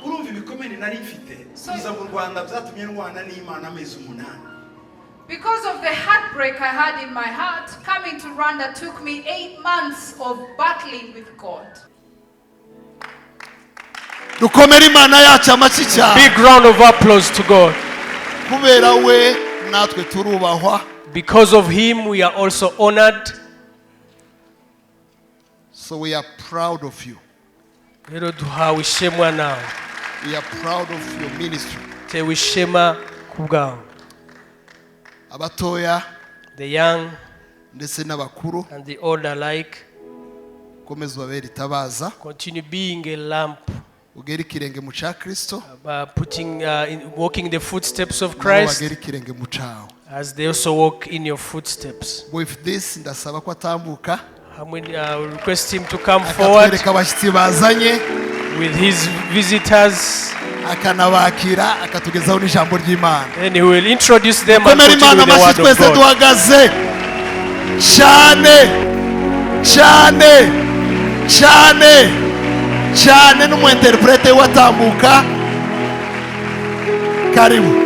Urumva ibikomere nari mfite kuza mu Rwanda byatumye ndwana n'Imana amezi 8. Because of the heartbreak I had in my heart, coming to Rwanda took me 8 months of battling with God. Dukomere Imana yacu amashyi cyane. Big round of applause to God. Kubera we natwe turubahwa. Because of him, we are also honored. So we are proud of you. Rero duhawe ishema nawe. We are proud of your ministry. Tewe ishema ku bwawe. Abatoya The young ndetse n'abakuru, and the old alike, komeza ubabere itabaza, continue being a lamp, ugere ikirenge mu cya Kristo, walking the footsteps of nabo Christ bagere ikirenge mu cyawe. as they also walk in your footsteps. With this, ndasaba ko atambuka, And we request him to come forward akatwereka abashyitsi bazanye, with his visitors, akanabakira, akatugezaho n'ijambo ry'Imana. and he will introduce them and Komera continue Imana with the amashyi word of twese God. duhagaze cyane cyane cyane cyane, n'umu interprete we atambuka. Karibu.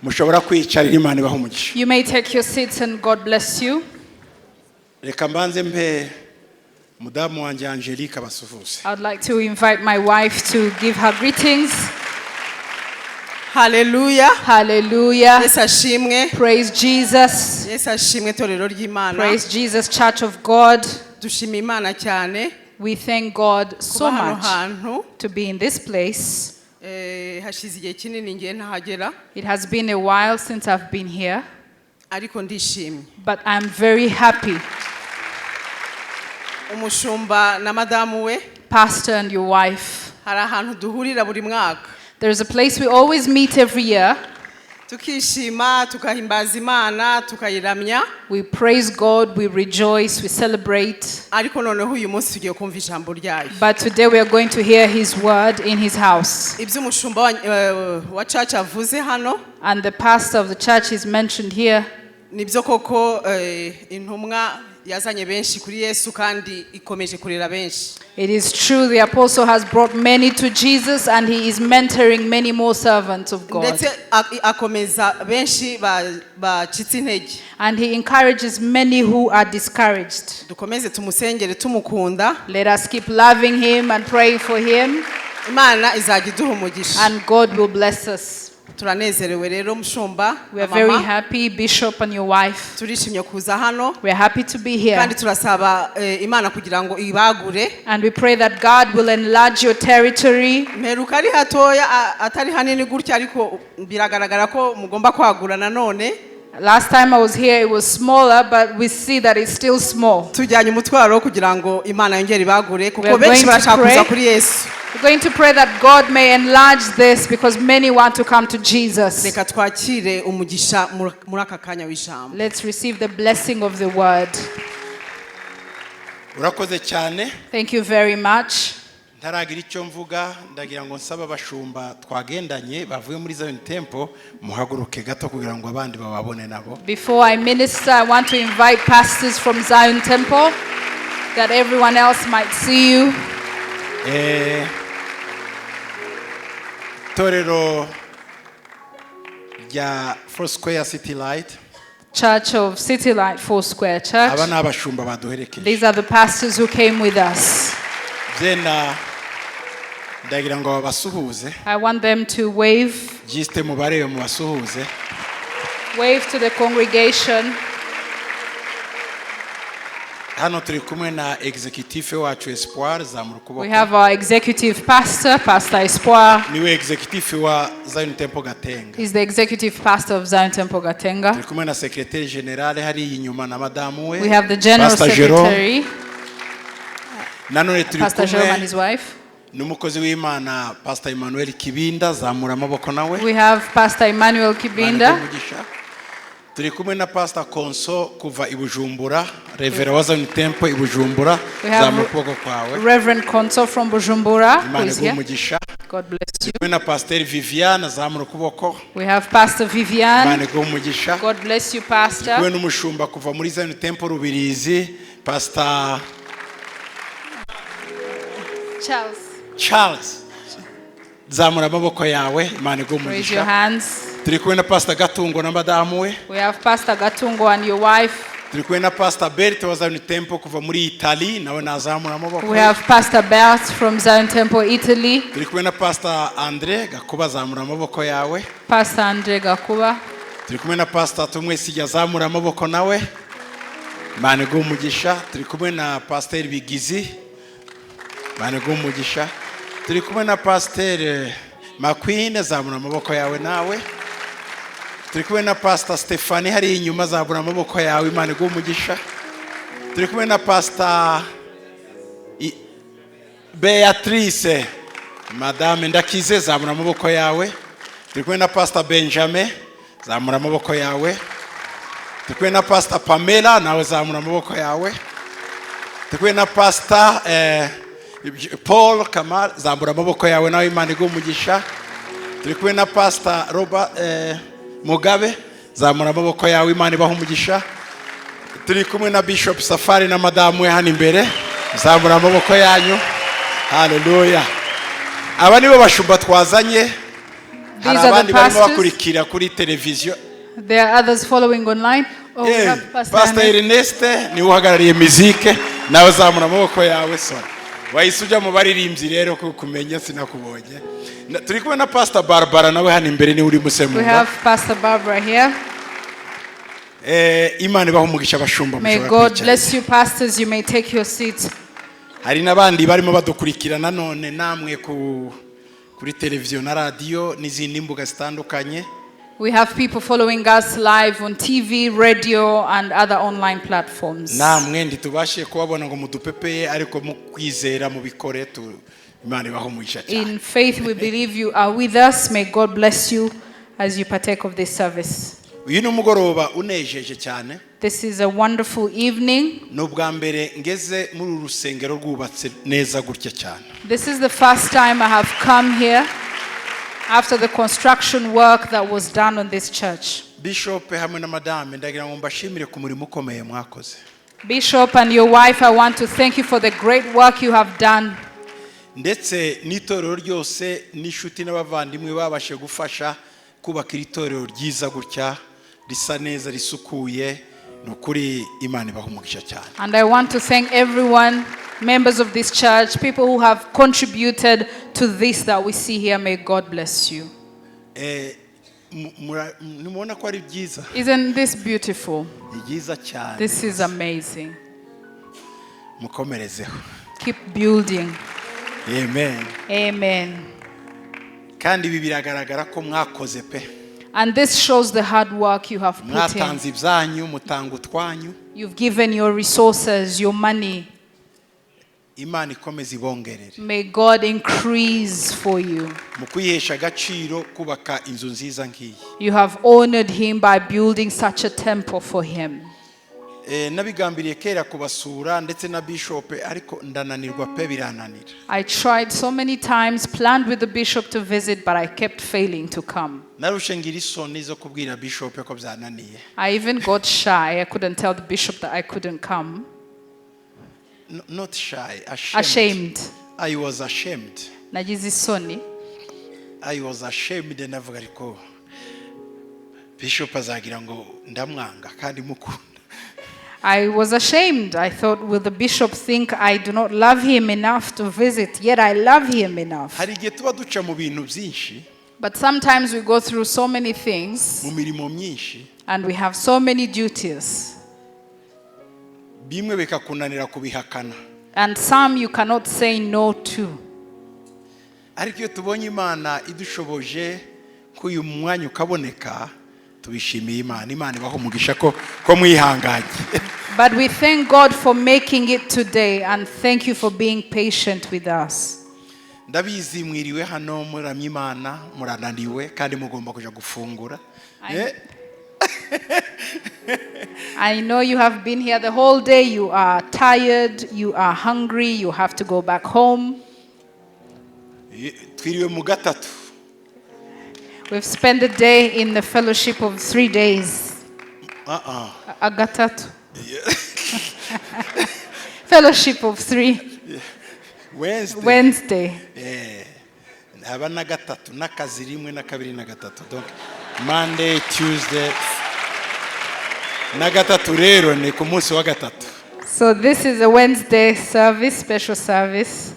Mushobora kwicarira, Imana ibaha umugisha. You may take your seats and God bless you. Reka mbanze mpe mudamu wanjye Angelique abasuhuze. I'd like to invite my wife to give her greetings. Haleluya. Hallelujah. Yesu ashimwe. Praise Jesus. Yesu ashimwe, itorero ry'Imana. Praise Jesus, Church of God. Dushima Imana cyane We thank God so kuba hano much hantu. To be in this place. Hashize igihe kinini ngiye ntahagera, It has been a while since I've been here, ariko ndishimye. But I'm very happy. Umushumba na madamu we, Pastor and your wife. Hari ahantu duhurira buri mwaka, There's a place we always meet every year. Tukishima, tukahimbaza Imana, tukayiramya. We praise God, we rejoice, we celebrate. Ariko noneho uyu munsi tugiye kumva ijambo ryayo. But today we are going to hear His word in His house. Ibyo umushumba wa church avuze hano, And the pastor of the church is mentioned here. Nibyo koko, intumwa yazanye benshi kuri Yesu kandi ikomeje kurera benshi. It is true, the apostle has brought many to Jesus and he is mentoring many more servants of God. Ndetse akomeza benshi bacitse intege. And he encourages many who are discouraged. Dukomeze tumusengere tumukunda. Let us keep loving him and praying for him, Imana izajya iduha umugisha. And God will bless us. Turanezerewe rero, mushumba We are na very mama. Happy, Bishop and your wife. Turishimye kuza hano, We are happy to be here. Kandi turasaba Imana kugira ngo ibagure. And we pray that God will enlarge your territory. Mperuka ari hatoya, atari hanini gutya, ariko biragaragara ko mugomba kwagura nanone. Last time I was here, it was smaller, but we see that it's still small. Tujyanye umutwaro wo kugira ngo Imana yongere ibagure, We kuko are benshi going to barashaka pray. kuza kuri Yesu. We're going to pray that God may enlarge this because many want to come to Jesus. Reka twakire umugisha muri aka kanya w'ijambo. Let's receive the blessing of the word. Urakoze cyane. Thank you very much. Ntaragira icyo mvuga, ndagira ngo nsabe abashumba twagendanye bavuye muri Zion Temple muhaguruke gato kugira ngo abandi bababone nabo. Before I minister, I want to invite pastors from Zion Temple that everyone else might see you. Itorero rya Foursquare City Light, Church of City Light Foursquare Church. Aba ni abashumba baduherekeje. These are the pastors who came with us. Byenda ndagira ngo babasuhuze. I want them to wave, Just mubarebe mubasuhuze. Wave to the congregation. Hano turi kumwe na executive wacu Espoir, zamura ukuboko. We have our executive pastor, Pastor Espoir. Niwe executive wa Zion Temple Gatenga. He's the executive pastor of Zion Temple Gatenga. Turi kumwe na secretary general hariya inyuma na madamu we, We have the general Pastor Jerome. Secretary, Nanone turi Pastor Jerome and kumwe his wife. N'umukozi w'Imana Pastor Emmanuel Kibinda, zamura amaboko nawe. We have Pastor Emmanuel Imana Kibinda. iguhe umugisha. Turi kumwe na Pastor Konso kuva i Bujumbura, Reverend wa Zion Temple i Bujumbura, We have zamura ukuboko kwawe. Reverend Konso from Bujumbura, who Imana is iguhe here. umugisha. God bless you. Turi kumwe na Pasiteri Viviane, azamura ukuboko. We have Pastor Imana Vivian. iguhe umugisha. God bless you, Turi kumwe Pastor. n'umushumba kuva muri Zion Temple Rubirizi, Pastor Charles. Charles, zamura amaboko yawe. Imana iguhe Raise your umugisha. hands. Turi kumwe na Pastor Gatungo na madamu we. We have Pastor Gatungo and your wife. Turi kumwe na Pastor Bert wa Zion Temple kuva muri Italy, nawe nazamura amaboko. We have Pastor Bert from Zion Temple, Italy. Turi kumwe na Pastor Andre Gakuba, azamura amaboko yawe. Pastor Andre Gakuba. Turi kumwe na Pastor Tumwesige, azamura amaboko nawe. Imana iguhe umugisha. Turi kumwe na Pastor Bigizi, Imana iguhe umugisha. Turi kumwe na Pastor Makwine, zamura amaboko yawe nawe. Turi kumwe na Pastor Stephanie hariya inyuma, zamura amaboko yawe. Imana iguhe umugisha. Turi kumwe na Pastor Beatrice, Madame Ndakize, zamura amaboko yawe. Turi kumwe na Pastor Benjamin, zamura amaboko yawe. Turi kumwe na Pastor Pamela, nawe zamura amaboko yawe. Turi kumwe na Pastor Paul Kamal, zamura amaboko yawe nawe. Imana iguhe umugisha. Turi kumwe na Pastor Robert Mugabe, zamura amaboko yawe. Imana ibahe umugisha. Turi kumwe na Bishop Safari na madamu we hano imbere, zamura amaboko yanyu. Haleluya! Aba nibo bashumba twazanye. Hari These are the abandi barimo pastors. bakurikira kuri televiziyo. There are others following online. Oh, we have Pastor Pastor Ernest. Ernest niwe uhagarariye mizike, nawe zamura amaboko yawe. Sora wahise ujya mu baririmbyi rero, kumenya sinakubonye. Turi kumwe na Pastor Barbara nawe hano imbere, niwe urimo We usemura. have Pastor Barbara here. Imana ibahe umugisha abashumba. May Mushobora God kwicara. bless you, pastors. You may take your seats. Hari n'abandi barimo badukurikira nanone namwe kuri televiziyo na radiyo n'izindi mbuga zitandukanye. We have people following us live on TV, radio, and other online platforms. Namwe ntitubashe kubabona ngo mudupepeye, ariko mu kwizera mubikore tu. Imana ibahe umugisha cyane. In faith, we believe you are with us. May God bless you as you partake of this service. Uyu ni umugoroba unejeje cyane. This is a wonderful evening. Ni ubwa mbere ngeze muri uru rusengero rwubatse neza gutya cyane. This is the first time I have come here after the construction work that was done on this church. Bishop hamwe na madame, ndagira ngo mbashimire ku murimo ukomeye mwakoze. Bishop and your wife, I want to thank you for the great work you have done. Ndetse n'itorero ryose n'inshuti n'abavandimwe babashe gufasha kubaka iri torero ryiza gutya, risa neza, risukuye. Ni ukuri Imana ibaha umugisha cyane. And I want to thank everyone, members of this church, people who have contributed to this that we see here. May God bless you. Nimubona ko ari byiza? Isn't this beautiful? Ni byiza cyane. This is amazing. Mukomerezeho. Keep building. Amen. Amen. Kandi ibi biragaragara ko mwakoze pe. And this shows the hard work you have put in. Mwatanze ibyanyu, mutanga utwanyu. You've given your resources, your money. Imana ikomeze ibongerere. May God increase for you. Mu kwihesha agaciro kubaka inzu nziza nk'iyi. You have honored him by building such a temple for him. Nabigambiriye kera kubasura ndetse na bishop, ariko ndananirwa pe, birananira. I tried so many times, planned with the bishop to visit, but I kept failing to come. Narushe ngira isoni zo kubwira bishop ko byananiye. I even got shy. I couldn't tell the bishop that I couldn't come. Not shy, ashamed. Ashamed. I was ashamed. Nagize isoni. I was ashamed. Ndavuga, ariko bishop azagira ngo ndamwanga kandi mukunda. I was ashamed. I thought, will the bishop think I do not love him enough to visit? Yet I love him enough. Hari igihe tuba duca mu bintu byinshi, But sometimes we go through so many things mu mirimo myinshi, and we have so many duties. Bimwe bikakunanira kubihakana. And some you cannot say no to. Ariko iyo tubonye Imana idushoboje ko uyu mwanya ukaboneka, tubishimiye Imana. Imana ibaha umugisha ko mwihanganye. But we thank God for making it today and thank you for being patient with us. Ndabizi mwiriwe hano muramya Imana, murananiwe kandi mugomba kujya gufungura. I know you have been here the whole day. You are tired, you are hungry, you have to go back home. Twiriwe mu gatatu. We've spent the day in the fellowship of 3 days. Ah, ah. Agatatu. Fellowship of three. Wednesday. Wednesday. Haba na gatatu n'akazi rimwe na kabiri na gatatu, donc Monday, Tuesday na gatatu. Rero ni ku munsi wa gatatu. So this is a Wednesday service, special service.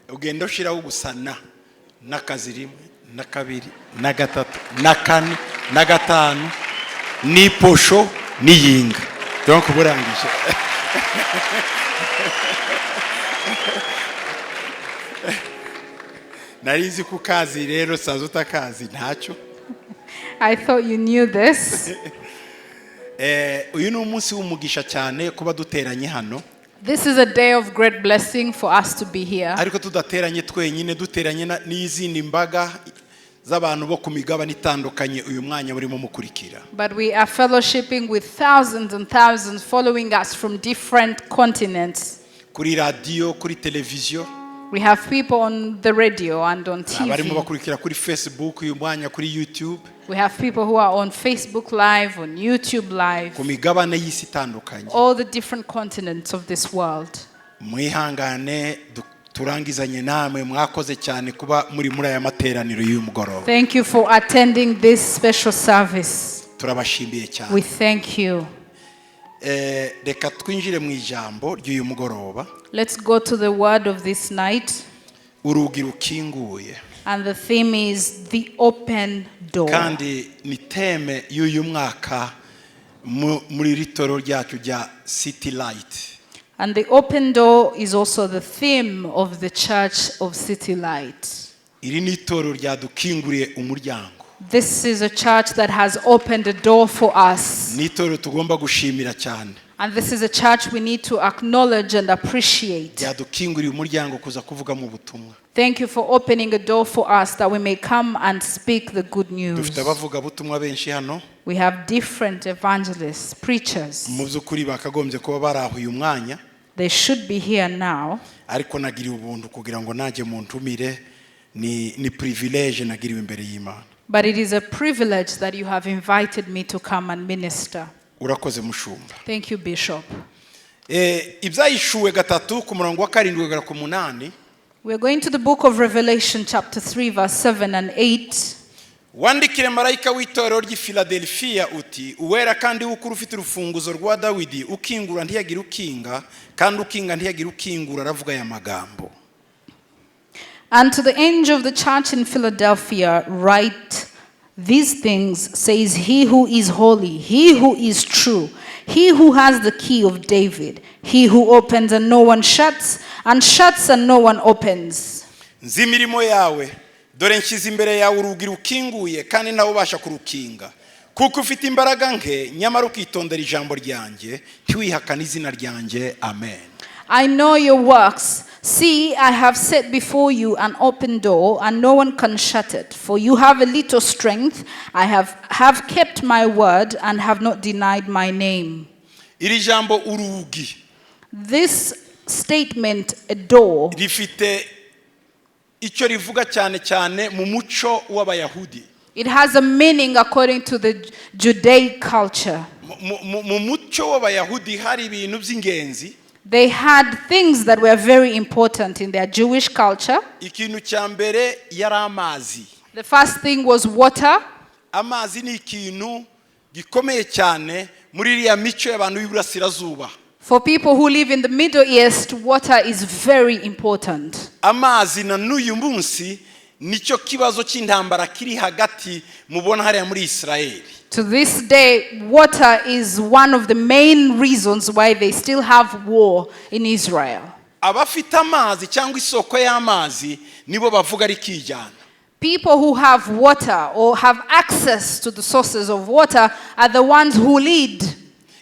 Ugenda ushyiraho gusa na n'akazi rimwe na kabiri na gatatu na kane na gatanu n'iposho n'iyinga, donc uba urangije. Nari nzi ko ukazi, rero saza utakazi ntacyo. I thought you knew this. Uyu ni umunsi w'umugisha cyane kuba duteranye hano. This is a day of great blessing for us to be here. Ariko tudateranye twenyine, duteranye n'izindi mbaga z'abantu bo ku migabane itandukanye uyu mwanya burimo mukurikira. But we are fellowshipping with thousands and thousands following us from different continents. Kuri radiyo, kuri televiziyo. We have people on the radio and on Abarimo TV. bakurikira kuri Facebook uyu mwanya, kuri YouTube. We have people who are on Facebook Live, on YouTube Live, Ku migabane y'isi itandukanye. All the different continents of this world. Mwihangane turangizanye namwe. Mwakoze cyane kuba muri aya materaniro y'uyu mugoroba. Thank you for attending this special service. Turabashimiye cyane. We thank you. Reka twinjire mu ijambo ry'uyu mugoroba. Let's go to the word of this night. Urugi rukinguye. And the theme is the open door. Kandi ni thème y'uyu mwaka muri iri torero ryacu rya City Light. And the open door is also the theme of the Church of City Light. Iri ni itorero ryadukinguriye umuryango. This is a church that has opened a door for us. Ni itorero tugomba gushimira cyane. And this is a church we need to acknowledge and appreciate. Ryadukinguriye umuryango kuza kuvuga mu butumwa. Thank you for opening a door for us that we may come and speak the good news. Dufite abavugabutumwa benshi hano. We have different evangelists, preachers. Mu by'ukuri bakagombye kuba bari aho uyu mwanya. They should be here now. Ariko nagiriwe ubuntu kugira ngo nanjye muntumire. Ni privilege nagiriwe imbere y'Imana. But it is a privilege that you have invited me to come and minister. Urakoze, mushumba. Thank you, Bishop. Ibyahishuwe 3 ku murongo wa 7 kugera ku 8. We're going to the book of Revelation, chapter 3, verse 7 and 8. Wandikire marayika w'itorero ry'i Filadelfiya uti: uwera kandi w'ukuri, ufite urufunguzo rwa Dawidi, ukingura ntiyagire ukinga, kandi ukinga ntiyagire ukingura, aravuga aya magambo. And to the angel of the church in Philadelphia, write: These things says he who is holy, he who is true, he who has the key of David, he who opens and no one shuts, and shuts and no one opens. Nzi imirimo yawe. Dore nshyize imbere yawe urugi rukinguye, kandi ntawe ubasha kurukinga, kuko ufite imbaraga nke, nyamara ukitondera ijambo ryanjye, ntiwihakane izina ryanjye. Amen. I know your works. See, I have set before you an open door, and no one can shut it. For you have a little strength. I have kept my word and have not denied my name. Iri jambo urugi This statement, a door, rifite icyo rivuga cyane cyane mu muco w'Abayahudi. It has a meaning according to the Judaic culture. Mu muco w'Abayahudi hari ibintu by'ingenzi. They had things that were very important in their Jewish culture. Ikintu cya mbere yari amazi. The first thing was water. Amazi ni ikintu gikomeye cyane muri iriya mico y'abantu b'iburasirazuba. For people who live in the Middle East, water is very important. Amazi na n'uyu munsi nicyo kibazo cy'intambara kiri hagati mubona hariya muri Israeli. To this day, water is one of the main reasons why they still have war in Israel. Abafite amazi cyangwa isoko y'amazi nibo bavuga rikijyana. People who have water or have access to the sources of water are the ones who lead.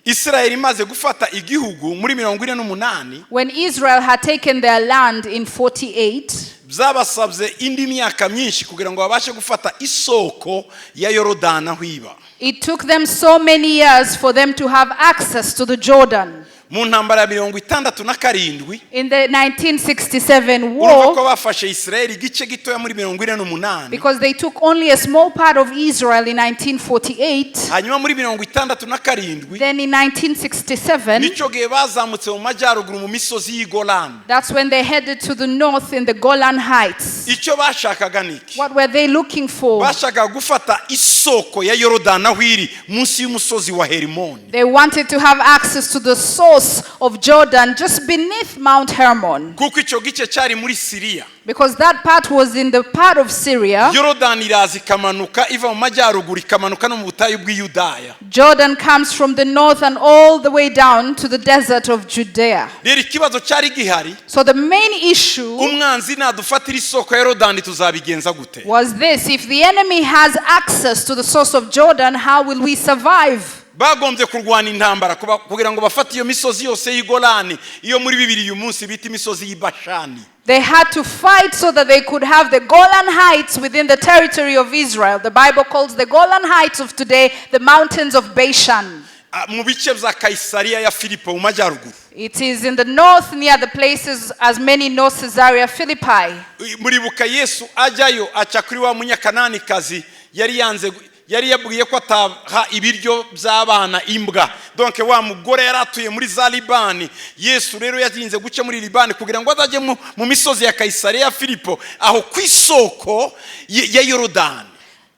Israeli imaze gufata igihugu muri 48, When Israel had taken their land in 48, byabasabye indi myaka myinshi kugira ngo babashe gufata isoko ya Yorodani aho iba. it took them so many years for them to have access to the Jordan. Mu ntambara ya 67, In the 1967 urumva ko war, bafashe Israel igice gitoya muri 48, because they took only a small part of Israel in 1948, hanyuma muri 67, then in 1967, nicyo gihe bazamutse mu majyaruguru mu misozi y'i Golani. That's when they headed to the north in the Golan Heights. Icyo bashakaga ni iki? What were they looking for? Bashakaga gufata isoko ya Yorodani aho iri munsi y'umusozi wa Herimoni. They wanted to have access to the source of Jordan just beneath Mount Hermon, Kuko icyo gice cyari muri Siriya. because that part was in the part of Syria. Yorodani iraza ikamanuka iva mu majyaruguru ikamanuka no mu butayu bw'Iyudaya. Jordan comes from the north and all the way down to the desert of Judea. Rero ikibazo cyari gihari, So the main issue umwanzi nadufatira isoko ya Yorodani tuzabigenza gute? Was this: if the enemy has access to the source of Jordan, how will we survive? Bagombye kurwana intambara kugira ngo bafate iyo misozi yose y'Igolani iyo muri bibiri uyu munsi bita imisozi y'Ibashani. They had to fight so that they could have the Golan Heights within the territory of Israel. The Bible calls the Golan Heights of today the mountains of Bashan. Ah, mu bice bya Kayisariya ya Filipo mu majyaruguru. It is in the north near the places as many know Caesarea Philippi. Muribuka Yesu ajyayo aca kuri wa Munyakananikazi yari yanze yari yabwiye ko ataha ibiryo by'abana imbwa. Donc wa mugore yari atuye muri za Libani. Yesu rero yatinze guca muri Libani kugira ngo azajye mu misozi ya Kayisariya ya Filipo aho ku isoko ya Yorodani.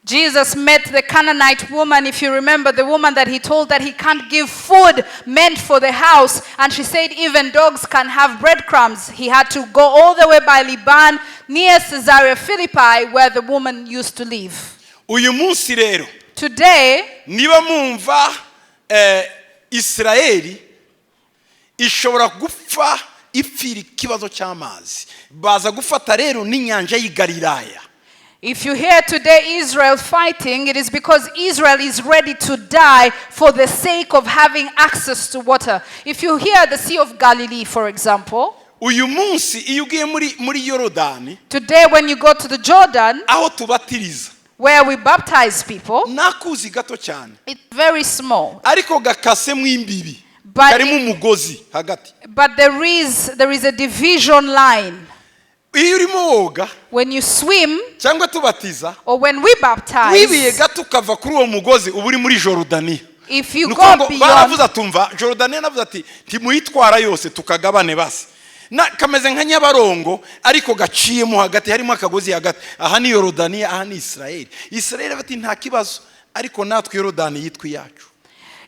Jesus met the Canaanite woman, if you remember, the woman that he told that he can't give food meant for the house. And she said, even dogs can have breadcrumbs. He had to go all the way by Liban, near Caesarea Philippi, where the woman used to live. Uyu munsi rero, Today, niba mumva Isirayeli ishobora gupfa ipfira ikibazo cy'amazi baza gufata rero n'inyanja y'i Galilaya. If you hear today Israel fighting, it is because Israel is ready to die for the sake of having access to water. If you hear the Sea of Galilee, for example, Uyu munsi iyo ugiye muri Yorodani, today when you go to the Jordan, aho tubatiriza, where we baptize people, n'akuzi gato cyane, it's very small. Ariko gakasemo imbibi, karimo umugozi hagati. But there is a division line. Iyo urimo woga When you swim cyangwa tubatiza, or when we wibiye baptize, gato ukava kuri uwo mugozi uba uri muri Jorodaniya. if you Ni go ukuvuga ngo beyond, baravuze atumva Jorodaniya navuze ati ntimuyitwara yose tukagabane basi na kameze nka Nyabarongo ariko gaciyemo hagati harimo akagozi hagati. Aha ni Yorodaniya, aha ni Isirayeli. Isirayeli bati nta kibazo ariko natwe Yorodani yitwa iyacu.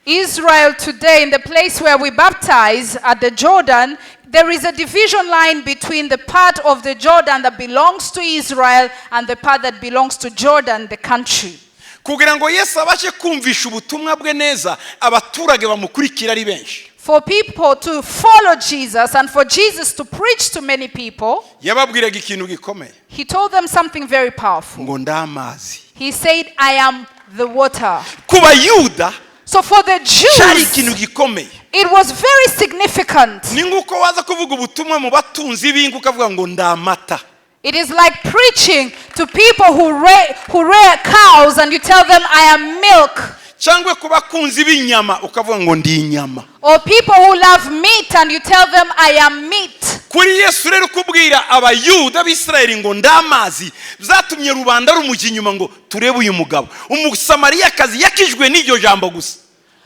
Israel today, in the place where we baptize at the Jordan, there is a division line between the part of the Jordan that belongs to Israel and the part that belongs to Jordan, the country. Kugira ngo Yesu abashe kumvisha ubutumwa bwe neza abaturage bamukurikira ari benshi, For people to follow Jesus and for Jesus to preach to many people, yababwiraga ikintu gikomeye, he told them something very powerful. Ngo ndamazi. He said, "I am the water." Ku Bayuda So for the cyari Jews, ikintu gikomeye. it was very significant. Ni nk'uko waza kuvuga ubutumwa mu batunzi b'inka ukavuga ngo ndamata. It is like preaching to people who rear cows and you tell them, "I am milk." Cyangwa ku bakunzi b'inyama ukavuga ngo ndi inyama. Or people who love meat and you tell them, "I am meat." Kuri Yesu rero kubwira Abayuda b'Isirayeli ngo ndamazi byatumye rubanda rumujya inyuma ngo turebe uyu mugabo. Umusamariyakazi yakijwe n'iryo jambo gusa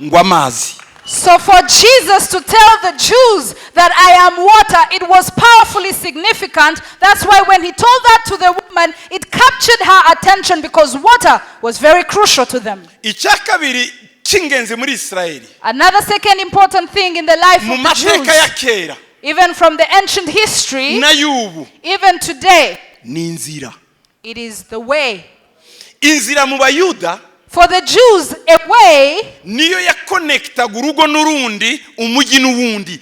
ngo amazi. So for Jesus to tell the Jews that "I am water," it was powerfully significant. That's why when he told that to the woman, it captured her attention because water was very crucial to them. Icya kabiri cy'ingenzi muri Isirayeli, Another second important thing in the life mu of the mateka ya Jews, kera even from the ancient history, n'ay'ubu, even today, ni inzira. It is the way. Inzira mu Bayuda For the Jews, a way niyo yakonekitaga urugo n'urundi umujyi n'uwundi.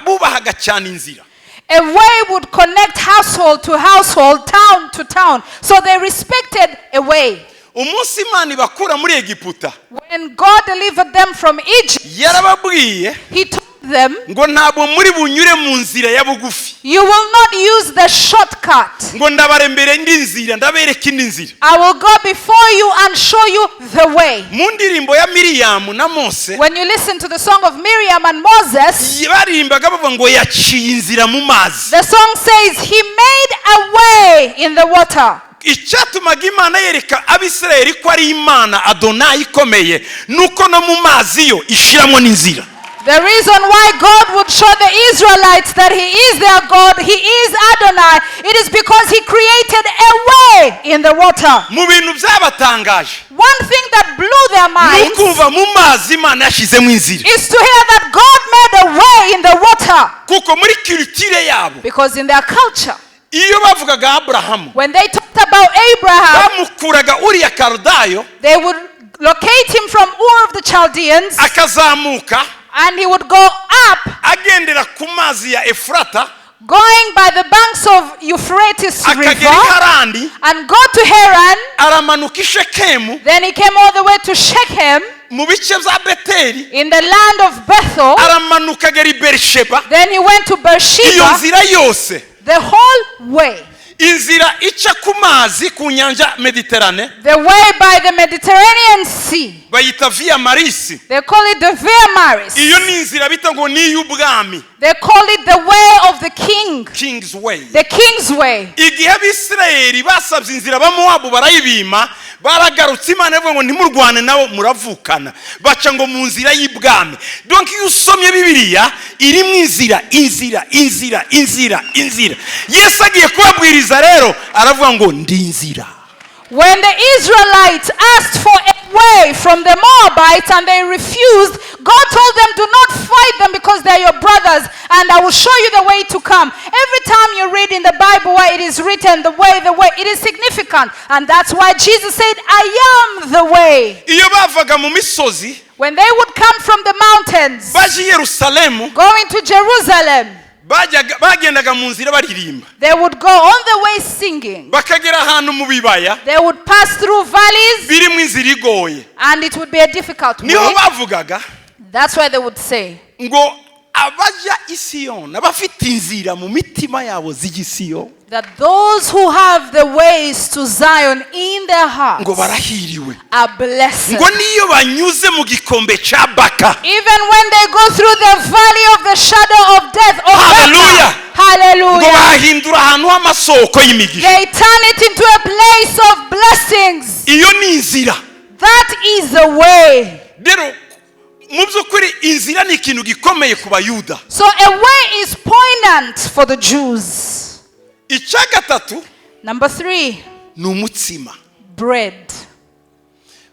Bubahaga cyane inzira. A way would connect household to household, town to town. So they respected a way. Umunsi Imana ibakura muri Egiputa, When God delivered them from Egypt, yarababwiye He told them, ngo ntabwo muri bunyure mu nzira ya bugufi. "You will not use the shortcut. Ngo ndabarembere indi nzira, ndabereka indi nzira. I will go before you and show you the way." Mu ndirimbo ya Miriyamu na Mose, When you listen to the song of Miriam and Moses, baririmbaga bavuga ngo yaciye inzira mu mazi. the song says, "He made a way in the water." Icyatumaga Imana yereka Abisirayeli ko ari Imana Adonayi ikomeye nuko no mu mazi yo ishiramo n'inzira. The reason why God would show the Israelites that He is their God, He is Adonai, it is because He created a way in the water. Mu bintu byabatangaje One thing that blew their ni minds ukumva mu mazi Imana yashyizemo inzira. Is to hear that God made a way in the water. Kuko muri culture yabo, Because in their culture, iyo bavugaga Aburahamu, when they talked about Abraham, bamukuraga Uri ya Karudayo, they would locate him from Ur of the Chaldeans, akazamuka and he would go up, agendera ku mazi ya Efurata, going by the banks of Euphrates akagera River, i Harani, and go to Haran. Aramanuka i Shekemu, Then he came all the way to Shechem mu bice bya Beteli, in the land of Bethel. Aramanuka agera i Berisheba. Then he went to Iyo Beersheba, nzira yose, the whole way. Inzira ica ku mazi ku nyanja Mediterane, The way by the Mediterranean Sea. Bayita Via Maris. They call it the Via Maris. Iyo ni inzira bita ngo ni iy'ubwami. They call it the way of the king, King's way. The king's way. Igihe Abisirayeli basabye inzira, Abamowabu barayibima, baragarutse, Imana ivuga ngo ntimurwane nabo, muravukana, baca ngo mu nzira y'ibwami. Donc iyo usomye Bibiliya irimo inzira, inzira, inzira, inzira, inzira. Yesu agiye kubabwiriza rero aravuga ngo ndi inzira. When the Israelites asked for a way from the Moabites and they refused, God told them, "Do not fight them because they are your brothers, and I will show you the way to come." Every time you read in the Bible where it is written, "the way, the way," it is significant. And that's why Jesus said, "I am the way." Iyo bavaga mu misozi When they would come from the mountains, baje i Yerusalemu, going to Jerusalem, bagendaga mu nzira baririmba. They would go on the way singing. Bakagera ahantu mu bibaya They would pass through valleys, birimo inzira igoye, and it would be a difficult niho way. bavugaga That's why they would say, ngo abajya i Siyoni, abafite inzira mu mitima yabo zijya i Siyoni, that those who have the ways to Zion in their hearts ngo barahiriwe, are blessed. Ngo niyo banyuze mu gikombe cya Baka, Even when they go through the valley of the shadow of death, of Hallelujah. Baka, ngo hallelujah, bahindura ahantu h'amasoko y'imigisha. They turn it into a place of blessings. Iyo ni inzira. That is the way. Rero mu by'ukuri inzira ni ikintu gikomeye ku Bayuda. So a way is poignant for the Jews. Icya gatatu Number three, ni umutsima. Bread.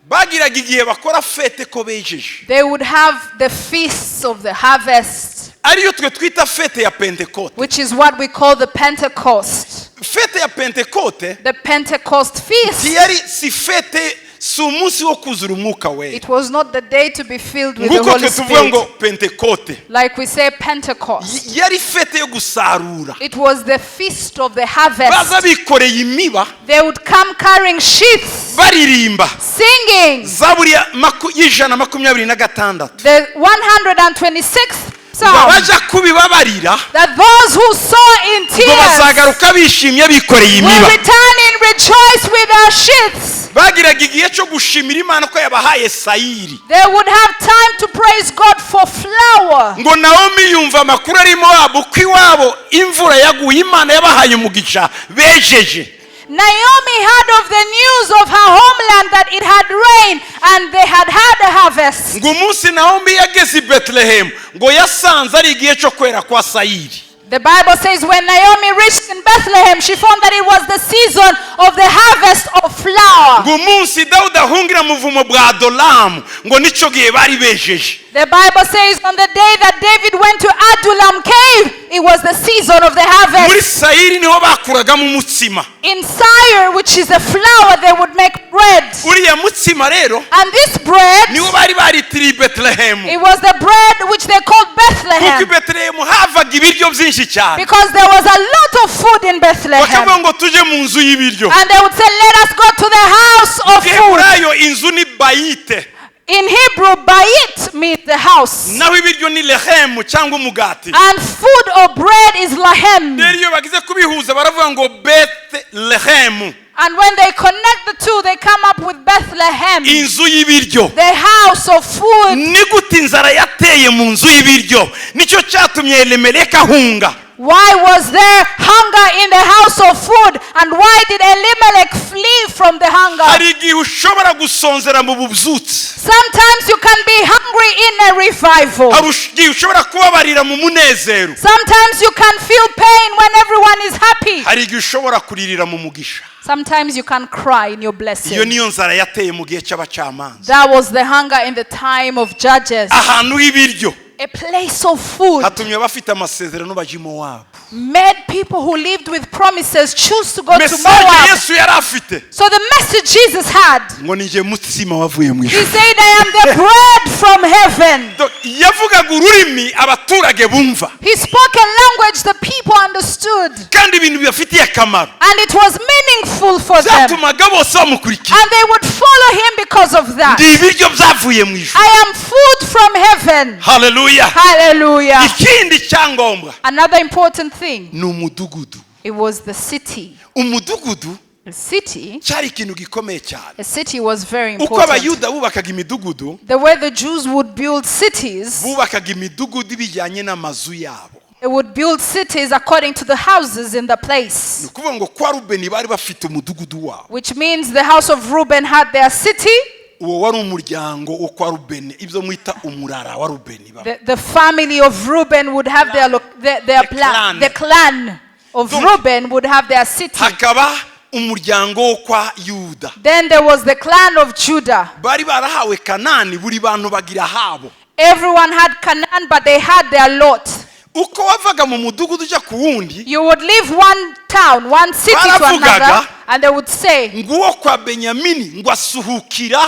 Bagiraga igihe bakora fête ko bejeje, They would have the feasts of the harvest, ariyo twe twita fête ya Pentekote. Which is what we call the Pentecost. Fête ya Pentekote The Pentecost feast. ntiyari si fête, si umunsi wo kuzura Umwuka Wera. It was not the day to be filled with the Nk'uko Holy twe tuvuga ngo Spirit. Pentekote, Like we say Pentecost. Yari fête yo gusarura. It was the feast of the Baza harvest. bikoreye imiba, They would come carrying sheaths, baririmba singing Zaburi ya y'126, the 126th ngo Psalm. abajya kubibabarira, That those who sow in ngo tears bazagaruka bishimye bikoreye will imiba. Return in rejoice with their sheaths. Bagiraga igihe cyo gushimira Imana ko yabahaye sayiri. They would have time to praise God for flour. Ngo Nawomi yumva amakuru ari Mowabu ko iwabo imvura yaguye, Imana yabahaye umugisha, bejeje. Naomi heard of the news of her homeland that it had rained and they had had a harvest. Ngo umunsi Nawomi yageze i Betelehemu, ngo yasanze ari igihe cyo kwera kwa sayiri. The Bible says when Naomi reached in Bethlehem, she found that it was the season of the harvest of flour. Ngo umunsi Dawudi ahungira mu buvumo bwa Adolamu, ngo nicyo gihe bari bejeje. The Bible says on the day that David went to Adullam cave, it was the season of the Muri harvest. Sayiri niho bakuragamo umutsima. In Sire, which is a flour, they would make bread. Uriya mutsima rero And this bread, niwo bari baritiriye i Betelehemu, it was the bread which they called kuko i Bethlehem. Betelehemu havaga ibiryo byinshi cyane. Because there was a lot of food in Bethlehem. Bakavuga ngo tujye mu nzu y'ibiryo. And they would say, "Let us go to the house of food." Giheburayo inzu ni bayite. In Hebrew, bayit means the house. Naho ibiryo ni lehemu cyangwa umugati. And food or bread is lahem. Rero iyo bagize kubihuza baravuga ngo Beth Lehemu. And when they connect the two, they come up with Bethlehem, Inzu y'ibiryo. The house of food. Ni gute inzara yateye mu nzu y'ibiryo? Nicyo cyatumye Elimeleki ahunga. Why was there hunger in the house of food? And why did Elimelech flee from the hunger? Hari igihe ushobora gusonzera mu bubyutse. Sometimes you can be hungry in a revival. Hari igihe ushobora kubabarira mu munezero. Sometimes you can feel pain when everyone is happy. Hari igihe ushobora kuririra mu mugisha. Sometimes you can cry in your Iyo blessing. Niyo nzara yateye mu gihe cy'abacamanza. That was the hunger in the time of Judges. Ahantu h'ibiryo A place of food hatumye abafite amasezerano bajya i Mowabu. Made people who lived with promises choose to go to Message Moab. Yesu yari afite So the message Jesus had, ngo ni jye mutsima wavuye mu he ijuru. said, "I am the bread from heaven." Yavugaga ururimi abaturage bumva He spoke a language the people understood, kandi ibintu bibafitiye akamaro and it was meaningful for them. byatumaga bose bamukurikira. And they would follow him because of that. Ndi ibiryo byavuye mu ijuru. I am food from heaven. Haleluya. Hallelujah. Ikindi cyangombwa Another important thing, ni umudugudu. It was the city. Umudugudu The city, cyari ikintu gikomeye cyane. A city was very Uko important. Abayuda bubakaga imidugudu, The way the Jews would build cities, bubakaga imidugudu bijyanye n'amazu yabo. They would build cities according to the houses in the place. Ni ukuvuga ngo kwa Rubeni bari bafite umudugudu wabo. Which means the house of Reuben had their city, Uwo wari umuryango wo kwa Rubeni, ibyo mwita umurara wa Rubeni baba. the family of Reuben would have their The plan. Clan. The clan of Donc- Reuben would have their city. Hakaba umuryango wo kwa Yuda. Then there was the clan of Judah. Bari barahawe Kanani, buri bantu bagira ahabo. Everyone had Canaan, but they had their lot. Uko wavaga mu mudugudu ujya ku wundi, You would leave one town, one city to Baravugaga, another, and they would say nguwo kwa Benyamini ngo asuhukira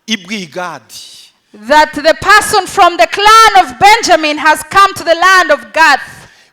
i Bwigadi. That the person from the clan of Benjamin has come to the land of Gath.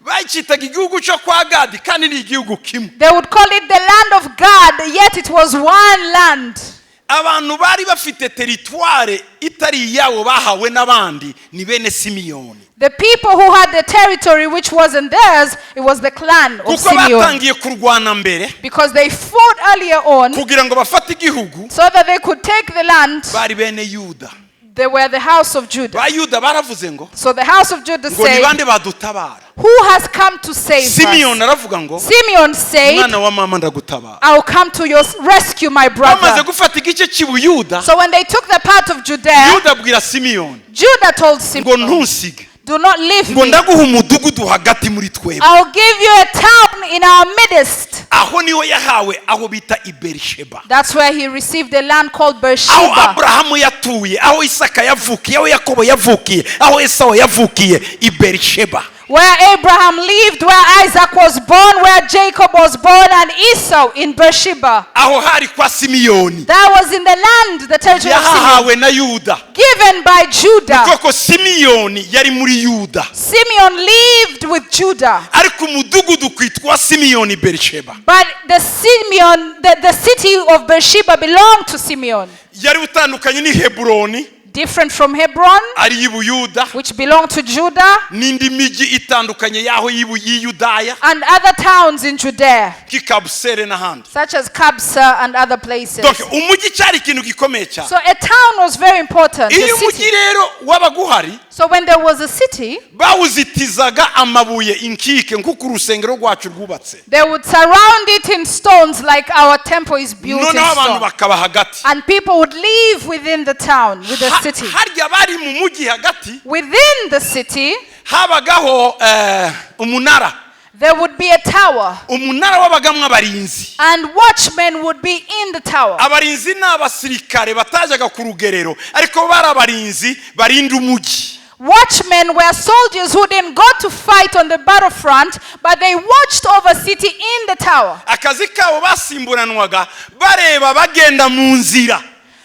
Bacyitaga igihugu cyo kwa Gadi kandi ni igihugu kimwe. They would call it the land of Gad, yet it was one land. Abantu bari bafite territoire itari iyabo bahawe n'abandi ni bene Simiyoni. The people who had the territory which wasn't theirs, it was the clan of Kuko Simeon. batangiye kurwana mbere Because they fought earlier on kugira ngo bafate igihugu, so that they could take the land, bari bene Yuda. They were the house of Judah. Ba Yuda baravuze ngo So the house of Judah ngo ni said, bande badutabara? "Who has come to save Simiyoni us?" aravuga ngo Simeon said, mwana wa mama ndagutabara. "I'll come to your rescue, my Bamaze brother." gufata igice cy'Ubuyuda, So when they took the part of Judea, Yuda abwira Simiyoni Judah told ngo Simeon, ntusige "Do not leave ngo me. ndaguha umudugudu hagati muri twebwe. I'll give you a town in our midst." Aho niho yahawe aho bita i Berisheba. That's where he received a land called Aho Beersheba. Aburahamu yatuye, aho Isaka yavukiye, aho Yakobo yavukiye, aho Esawu yavukiye, i Berisheba. Where Abraham lived, where Isaac was born, where Jacob was born, and Esau in Beersheba. Aho hari kwa Simiyoni. That was in the land, the territory of Simeon, Yahahawe na Yuda. Given by Judah. Koko Simiyoni yari muri Yuda, Simeon lived with Judah. Ariko umudugudu kwitwa Simiyoni Berisheba. But the Simeon, the city of Beersheba belonged to Simeon. Yari utandukanye n'i Heburoni Different from Hebron, ari iy'Ubuyuda which belonged to Judah, n'indi mijyi itandukanye y'aho y'Iyudaya and other towns in Judea, nk'i Kabusere n'ahandi. Such as Kabsa and other places. Donc umujyi cyari ikintu gikomeye cyane. So a town was very important. Iyo The umujyi city. Rero wabaga uhari, So when there was a city, bawuzitizaga amabuye inkike nk'uko urusengero rwacu rwubatse. They would surround it in stones like our temple is built in Noneho abantu stone. bakaba hagati. And people would live within the town, with the city. Harya bari mu mujyi hagati Within the city, habagaho eh, umunara. There would be a tower, Umunara wabagamo abarinzi. And watchmen would be in the tower. Abarinzi ni abasirikare batajyaga ku rugerero ariko bari abarinzi barinda umujyi. Watchmen were soldiers who didn't go to fight on the battlefront, but they watched over city in the tower. Akazi kabo basimburanwaga bareba bagenda mu nzira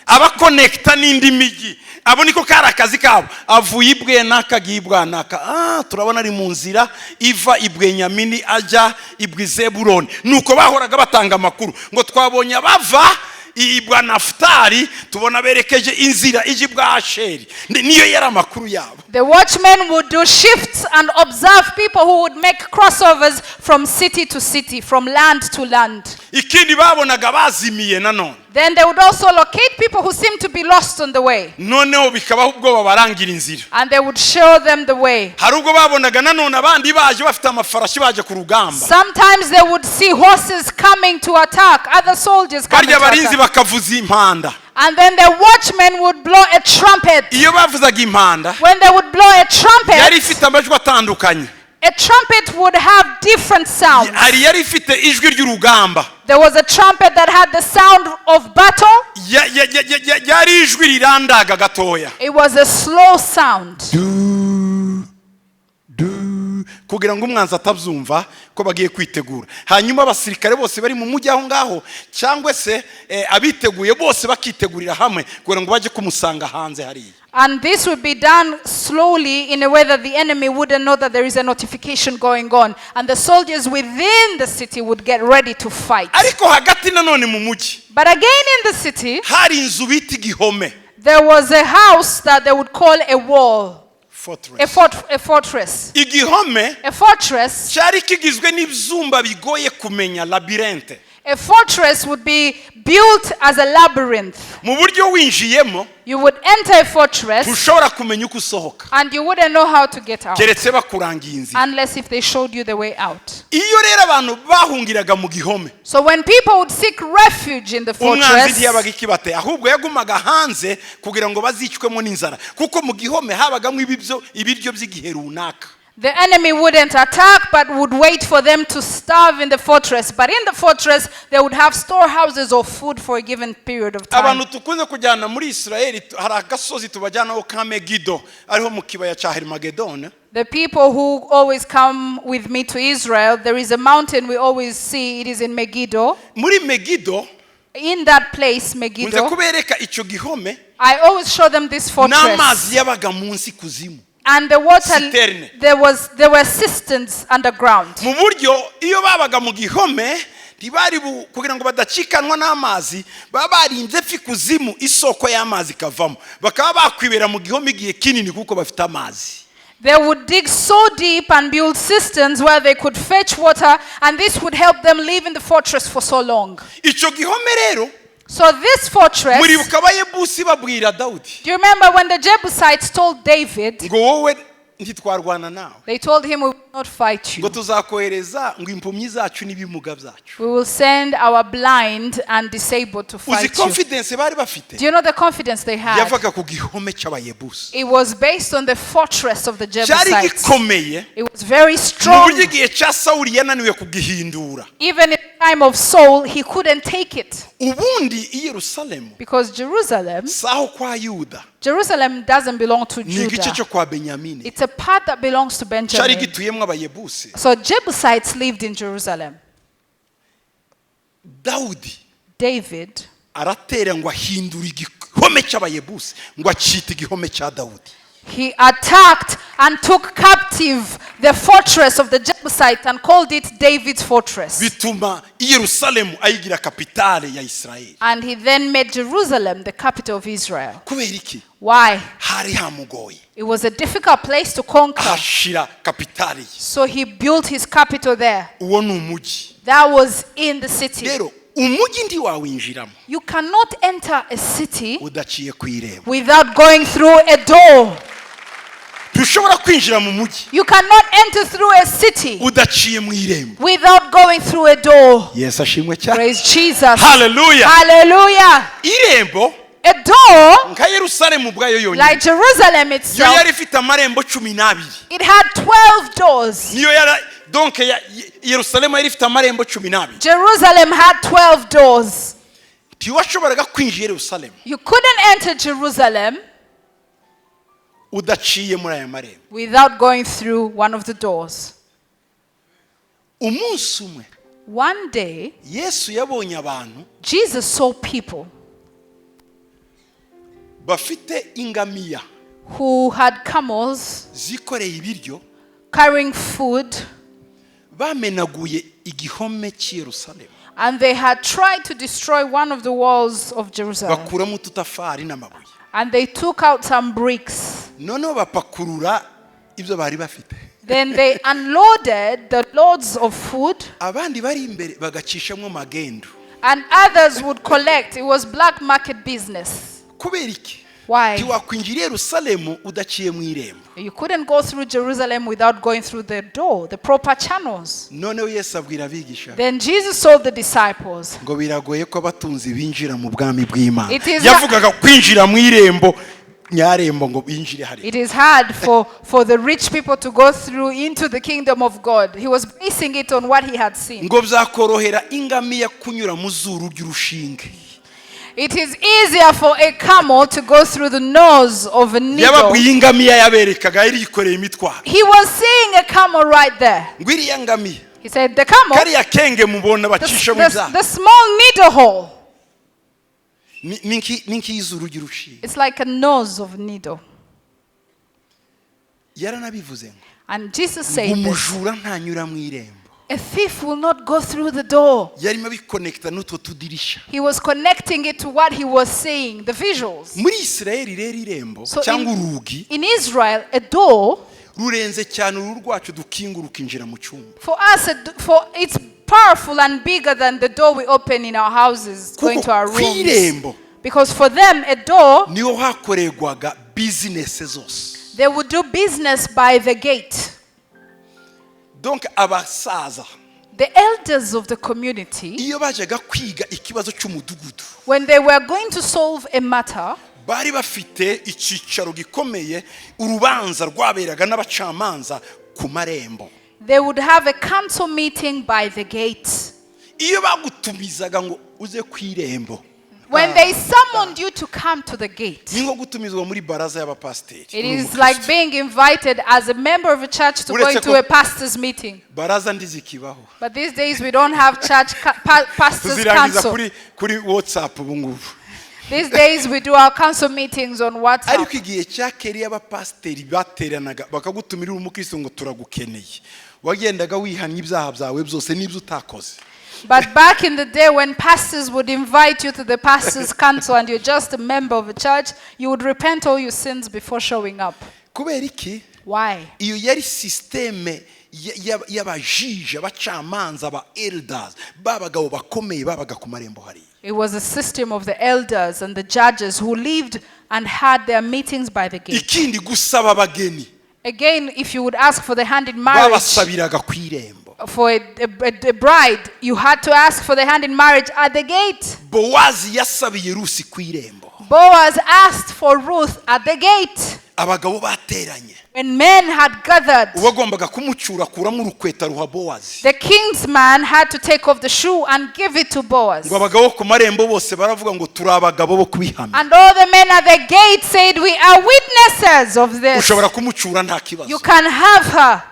abakonekita n'indi mijyi. Abo niko kari akazi kabo, avuye i Bwenaka agiye i Bwanaka, ah, turabona ari mu nzira iva i Bwenyamini ajya i Bwizeburoni. Nuko bahoraga batanga amakuru ngo twabonye abava Ibwa Nafutali, tubona berekeje inzira ijya ibwa Asheri. Niyo yari amakuru yabo. The watchmen would do shifts and observe people who would make crossovers from city to city, from land to land. Ikindi babonaga bazimiye nanone. Then they would also locate people who seemed to be lost on the way, Noneho bikabaho ubwoba barangira inzira. And they would show them the way. Hari ubwo babonaga nanone abandi baje bafite amafarashi baje ku rugamba. Sometimes they would see horses coming to attack, other soldiers coming Barya to barinzi attack. Bakavuza impanda. And then the watchmen would blow a trumpet. Iyo bavuzaga impanda, When they would blow a yari trumpet, ifite amajwi atandukanye. a trumpet would have different sounds. Hari yari ifite ijwi ry'urugamba. There was a trumpet that had the sound of battle. Yari ijwi rirandaga gatoya. It was a slow sound. Du du kugira ngo umwanzi atabyumva ko bagiye kwitegura, hanyuma abasirikare bose bari mu mujyi aho ngaho cyangwa se abiteguye bose bakitegurira hamwe kugira ngo bajye kumusanga hanze hariya. And this would be done slowly in a way that the enemy wouldn't know that there is a notification going on. And the soldiers within the city would get ready to fight. Ariko hagati nanone mu mujyi, But again, in the city, hari inzu bita igihome. There was a house that they would call a wall, Fortress. a fortress. Igihome A fortress, cyari kigizwe n'ibyumba bigoye kumenya, labyrinthe. A fortress would be built as a labyrinth. Mu buryo winjiyemo, You would enter a fortress ntushobora kumenya uko usohoka and you wouldn't know how to get out keretse bakurangiye inzira. Unless if they showed you the way out. Iyo rero abantu bahungiraga mu gihome, So when people would seek refuge in the umwanzi fortress, ntiyabaga ikibateye, ahubwo yagumaga hanze kugira ngo bazicwemo n'inzara, kuko mu gihome habagamo ibiryo by'igihe runaka. The enemy wouldn't attack but would wait for them to starve in the fortress. But in the fortress, they would have storehouses of food for a given period of time. Abantu tukunze kujyana muri Israeli, hari agasozi tubajyanaho ka Megido, ariho mu kibaya cya Herimagedone. The people who always come with me to Israel, there is a mountain we always see. It is in Megiddo. Muri Megido, In that place, nkunze Megiddo, kubereka icyo gihome I always show them this fortress. n'amazi yabaga munsi kuzimu. And the water, Cisterne. there were cisterns underground. Mu buryo iyo babaga mu gihome ntibari kugira ngo badacikanwa n'amazi, baba barinze fi kuzimu isoko y'amazi ikavamo, bakaba bakwibera mu gihome igihe kinini kuko bafite amazi. They would dig so deep and build cisterns where they could fetch water, and this would help them live in the fortress for so long. Icyo gihome rero, So this fortress, muribuka Abayebusi babwira Dawudi do you remember when the Jebusites told David, ngo wowe ntitwarwana nawe, they told him, "We will not fight ngo you. tuzakohereza ngo impumyi zacu n'ibimuga byacu. We will send our blind and disabled to Uzi fight you." confidence bari bafite? Do you know the confidence they had? Yavaga ku gihome cy'Abayebusi. It was based on the fortress of the Cyari Jebusites. gikomeye It was very mu strong. buryo igihe cya Sawuli yananiwe kugihindura. Even in the time of Saul, he couldn't take it Ubundi i Yerusalemu because Jerusalem, si aho kwa Yuda, Jerusalem doesn't belong to ni igice Judah. cyo kwa Benyamini. It's a part that belongs to Cyari Benjamin. gituyemo Abayebusi. So Jebusites lived in Jerusalem. Dawudi David, aratera ngo ahindura igihome cy'Abayebusi ngo acita igihome cya Dawudi. He attacked and took captive the fortress of the Jebusites and called it David's fortress. Bituma i Yerusalemu ayigira kapitale ya Isirayeli. And he then made Jerusalem the capital of Israel. Kubera iki? Why? Hari hamugoye. It was a difficult place to conquer. Ahashira kapitale ye. So he built his capital there. Uwo ni umujyi. That was in the city. Rero umujyi ntiwawinjiramo You cannot enter a city udaciye ku irembo. Without going through a door. Ntushobora kwinjira mu mujyi You cannot enter through a city udaciye mu irembo. Without going through a door. Yesu ashimwe cyane. Praise Jesus. Haleluya. Hallelujah. Irembo, A door, nka Yerusalemu ubwayo yonyine, like Jerusalem yo itself, yari ifite amarembo 12. it had 12 doors. Niyo yara donc Yerusalemu yari ifite amarembo 12. Jerusalem had 12 doors. Ntiwashoboraga kwinjira Yerusalemu You couldn't enter Jerusalem udaciye muri aya marembo. Without going through one of the doors. Umunsi umwe, One day, Yesu yabonye abantu Jesus saw people bafite ingamiya who had camels zikoreye ibiryo, carrying food, bamenaguye igihome cy'i Yerusalemu. And they had tried to destroy one of the walls of Jerusalem. Bakuramo ututafari n'amabuye. And they took out some bricks. Noneho bapakurura ibyo bari bafite. Then they unloaded the loads of food, Abandi bari imbere bagacishamo magendu. And others would collect. It was black market business. Kubera iki? Why? Ntiwakwinjira i Yerusalemu udaciye mu irembo. You couldn't go through Jerusalem without going through the door, the proper channels. Noneho Yesu abwira abigisha Then Jesus told the disciples, ngo biragoye ko abatunzi binjira mu bwami bw'Imana. It is Yavugaga kwinjira mu irembo nyarembo ngo binjire hariya. It is hard for the rich people to go through into the kingdom of God. He was basing it on what he had seen. Ngo byakorohera ingamiya kunyura mu zuru ry'urushinge. It is easier for a camel to go through the nose of a needle. Yababwiye ingamiya yaberekaga yari yikoreye imitwaro. He was seeing a camel right there. Ngo iriya ngamiya, He said, the camel, kariya kenge mubona the, bacisha mu the, byaha, the small needle hole, ni nk'izuru ry'urushinge. It's like a nose of needle. Yaranabivuze ngo And Jesus said this, umujura ntanyura mu irembo. A thief will not go through the door. Yarimo abikonekita n'utwo tudirisha. He was connecting it to what he was seeing, the visuals. Muri Isirayeli rero irembo So cyangwa urugi in Israel, a door, rurenze cyane uru rwacu dukingura ukinjira mu cyumba. for us, for it's powerful and bigger than the door we open in our houses, going Kuko to our ku rooms. irembo Because for them, a door, niho hakorerwaga bizinesi zose. They would do business by the gate. Donc abasaza, The elders of the community, iyo bajyaga kwiga ikibazo cy'umudugudu, when they were going to solve a matter, bari bafite icyicaro gikomeye urubanza rwaberaga n'abacamanza ku marembo. They would have a council meeting by the gate. Iyo bagutumizaga ngo uze ku irembo, When they summoned you to come to the gate, ni nko gutumizwa muri baraza y'abapasiteri. It Uri is umukristo. like being invited as a member of a church to go Uretse into ko- a pastor's meeting. Baraza ndizikibaho. But these days we don't have church pastor's Tuzirangiza council. kuri WhatsApp ubu ngubu. These days we do our council meetings on WhatsApp. Ariko igihe cya kera iyo abapasiteri bateranaga bakagutumira uri umukristo ngo turagukeneye, wagendaga wihannye ibyaha byawe byose n'ibyo utakoze. But back in the day when pastors would invite you to the pastor's council and you're just a member of a church, you would repent all your sins before showing up. Kubera iki? Why? Iyo yari sisiteme y'abajije abacamanza aba elders b'abagabo bakomeye babaga ku marembo hariya. It was a system of the elders and the judges who lived and had their meetings by the gate. Ikindi gusaba abageni, Again, if you would ask for the hand in marriage babasabiraga ku irembo. For a bride, you had to ask for the hand in marriage at the gate. Bowazi yasabiye Rusi ku irembo. Boaz asked for Ruth at the gate. Abagabo bateranye, When men had gathered, uwagombaga kumucyura akuramo urukweta ruha Bowazi. The kinsman had to take off the shoe and give it to Boaz. Ngo abagabo ku marembo bose baravuga ngo turi abagabo bo kubihamya. And all the men at the gate said, "We are witnesses of this." Ushobora kumucyura nta kibazo. You can have her.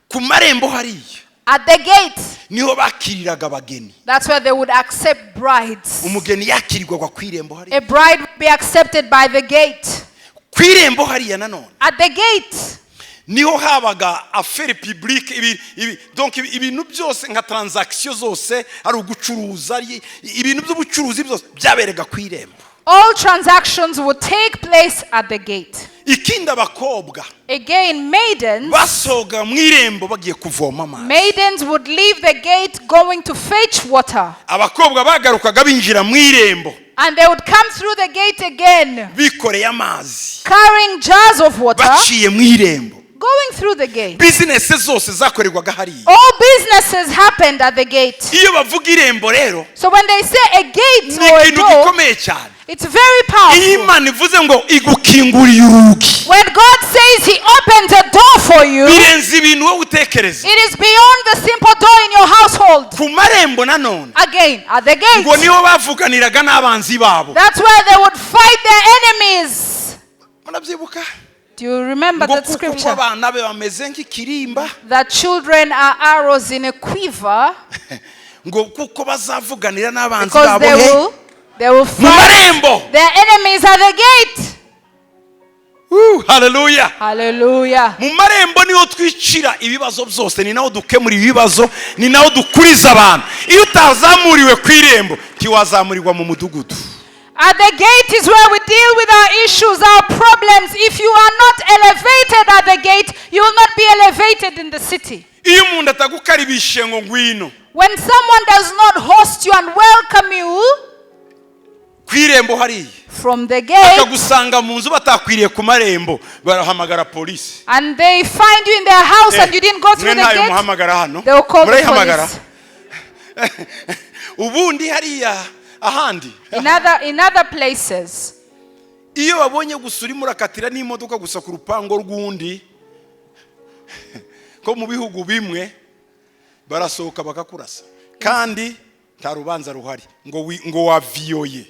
Ku marembo hariya At the gate, niho bakiriraga abageni. That's where they would accept brides. Umugeni yakirirwaga ku irembo hariya. A bride would be accepted by the gate. Ku irembo hariya nanone At the gate, niho habaga affaire publique ibi, ibi, donc ibintu byose nka transaction zose ari ugucuruza ari ibintu by'ubucuruzi byose byaberega ku irembo. All transactions would take place at the gate. Ikindi abakobwa Again, maidens, basoga mu irembo bagiye kuvoma amazi. Maidens would leave the gate going to fetch water. Abakobwa bagarukaga binjira mu irembo And they would come through the gate again, bikoreye amazi carrying jars of water, baciye mu irembo. Going through the gate. Bizinesi zose zakorerwaga hariya. All businesses happened at the gate. Iyo bavuga irembo rero, So when they say a gate ni or a ikintu door, gikomeye cyane. It's very Iyo powerful. Imana ivuze ngo igukinguriye urugi, When God says He opens a door for you, birenze ibintu wowe utekereza. It is beyond the simple door in your household. Ku marembo nanone Again, at the ngo gate. niho bavuganiraga n'abanzi babo. That's where they would fight their enemies. Murabyibuka Do you remember ngo that kuko ngo scripture? Abana be bameze nk'ikirimba, That children are arrows in a quiver ngo kuko bazavuganira n'abanzi because babo they he will, they will mu fight marembo. their enemies at the gate. Woo. Haleluya. Hallelujah. Mu marembo niho twicira ibibazo byose, ni naho dukemura ibibazo, ni naho dukuriza abantu. Iyo utazamuriwe ku irembo, ntiwazamurirwa mu mudugudu. At the gate is where we deal with our issues, our problems. If you are not elevated at the gate, you will not be elevated in the city. Iyo umuntu atagukaribishe ngo ngwino When someone does not host you and welcome you ku irembo hariya, from the gate, akagusanga mu nzu batakwiriye ku marembo, barahamagara polisi. And they find you in their house and you didn't go through Mwe the ntayo gate, muhamagara hano. they will call the Murayihamagara. police. Ubundi hariya ahandi, In other places, iyo babonye gusa urimo urakatira n'imodoka gusa ku rupango rw'undi, ko mu bihugu bimwe barasohoka bakakurasa kandi nta rubanza ruhari, ngo waviyoye,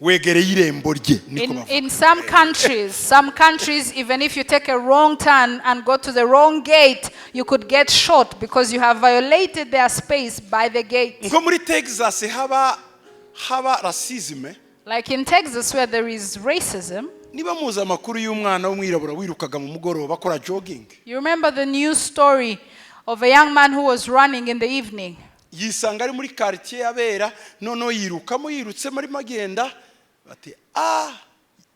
wegereye irembo rye, niko bavuga. in some countries, even if you take a wrong turn and go to the wrong gate, you could get shot because you have violated their space by the gate. Nko muri Texas haba racisme. Like in Texas, where there is racism. Niba muzi amakuru y'umwana w'umwirabura wirukaga mu mugoroba akora jogging, You remember the news story of a young man who was running in the evening. Yisanga ari muri quartier y'abera, noneho yirukamo, yirutsemo arimo agenda, bati a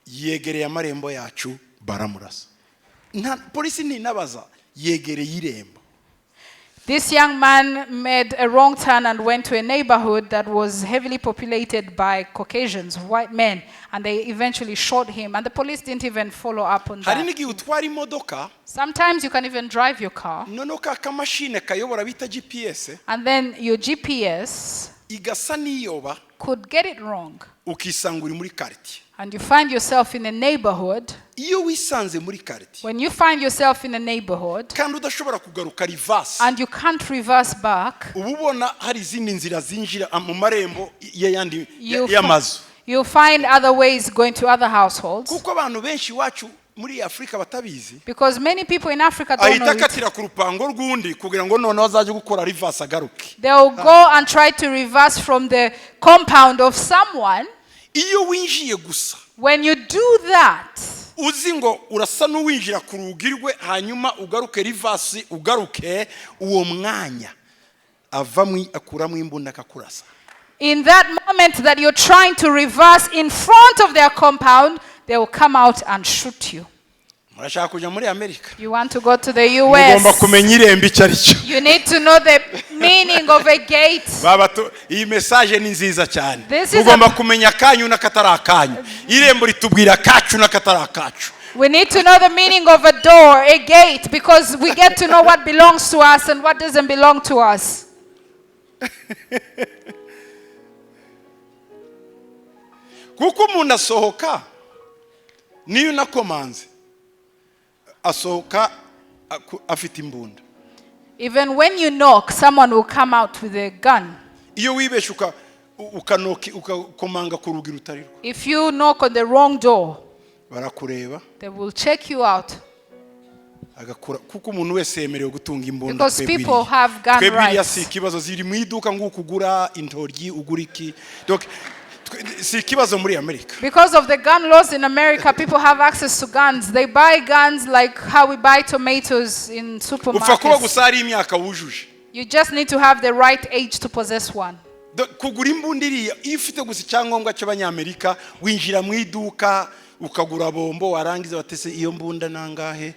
yegereye amarembo yacu, baramurasa. Nta polisi ntinabaza, yegereye irembo. This young man made a wrong turn and went to a neighborhood that was heavily populated by Caucasians, white men, and they eventually shot him. And the police didn't even follow up on Hari that. n'igihe utwara imodoka, Sometimes you can even drive your car, noneho ka kamashini kayobora bita GPS and then your GPS igasa n'iyoba, could get it wrong. Ukisanga uri muri quartier. And you find yourself in a neighborhood. Iyo wisanze muri quartier, When you find yourself in a neighborhood kandi udashobora kugaruka reverse, and you can't reverse back, uba ubona hari izindi nzira zinjira mu marembo y'ayandi you, y'amazu. You find other ways going to other households. Kuko abantu benshi iwacu muri Afurika batabizi, Because many people in Africa don't ahita know it. akatira ku rupango rw'undi kugira ngo noneho azajye gukora reverse agaruke. They'll go and try to reverse from the compound of someone. Iyo winjiye gusa, When you do that, uzi ngo urasa n'uwinjira ku rugi rwe, hanyuma ugaruke reverse, ugaruke, uwo mwanya avamo akuramo imbunda akakurasa. In that moment that you're trying to reverse in front of their compound, they will come out and shoot you. Murashaka kujya muri Amerika? You want to go to the Mugomba US. Kumenya irembo icyo ari cyo. You need to know the meaning of a gate. Baba iyi message ni nziza cyane. This is Ugomba kumenya akanyu n'akatari akanyu. Irembo ritubwira akacu n'akatari akacu. We need to know the meaning of a door, a gate, because we get to know what belongs to us and what doesn't belong to us. Kuko umuntu asohoka, niyo unakomanze, asohoka afite imbunda. Even when you knock, someone will come out with a gun. Iyo wibeshe ukanoki ukakomanga ku rugi rutari rwo, If you knock on the wrong door, barakureba, they will check you out. Agakura, kuko umuntu wese yemerewe gutunga imbunda. Because Twebwe people iriya. Have gun Twebwe iriya rights. si ikibazo, ziri mu iduka nguko ugura intoryi, ugura iki. Donc, si ikibazo muri Amerika. Because of the gun laws in America, people have access to guns. They buy guns like how we buy tomatoes in Upfa kuba supermarkets. Gusa hari imyaka wujuje. You just need to have the right age to possess one. Kugura imbunda iriya, iyo ufite gusa icyangombwa cy'abanyamerika, winjira mu iduka ukagura bombo, warangiza batese iyo mbunda nangahe?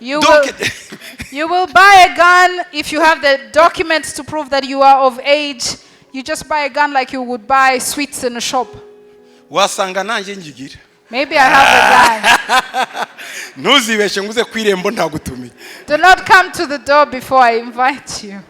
You Donc will buy a gun if you have the documents to prove that you are of age. You just buy a gun like you would buy sweets in a shop. Wasanga nanjye ngigira. Maybe I have a gun. Ntuzibeshe ngo uze ku irembo ntagutumiye. Do not come to the door before I invite you.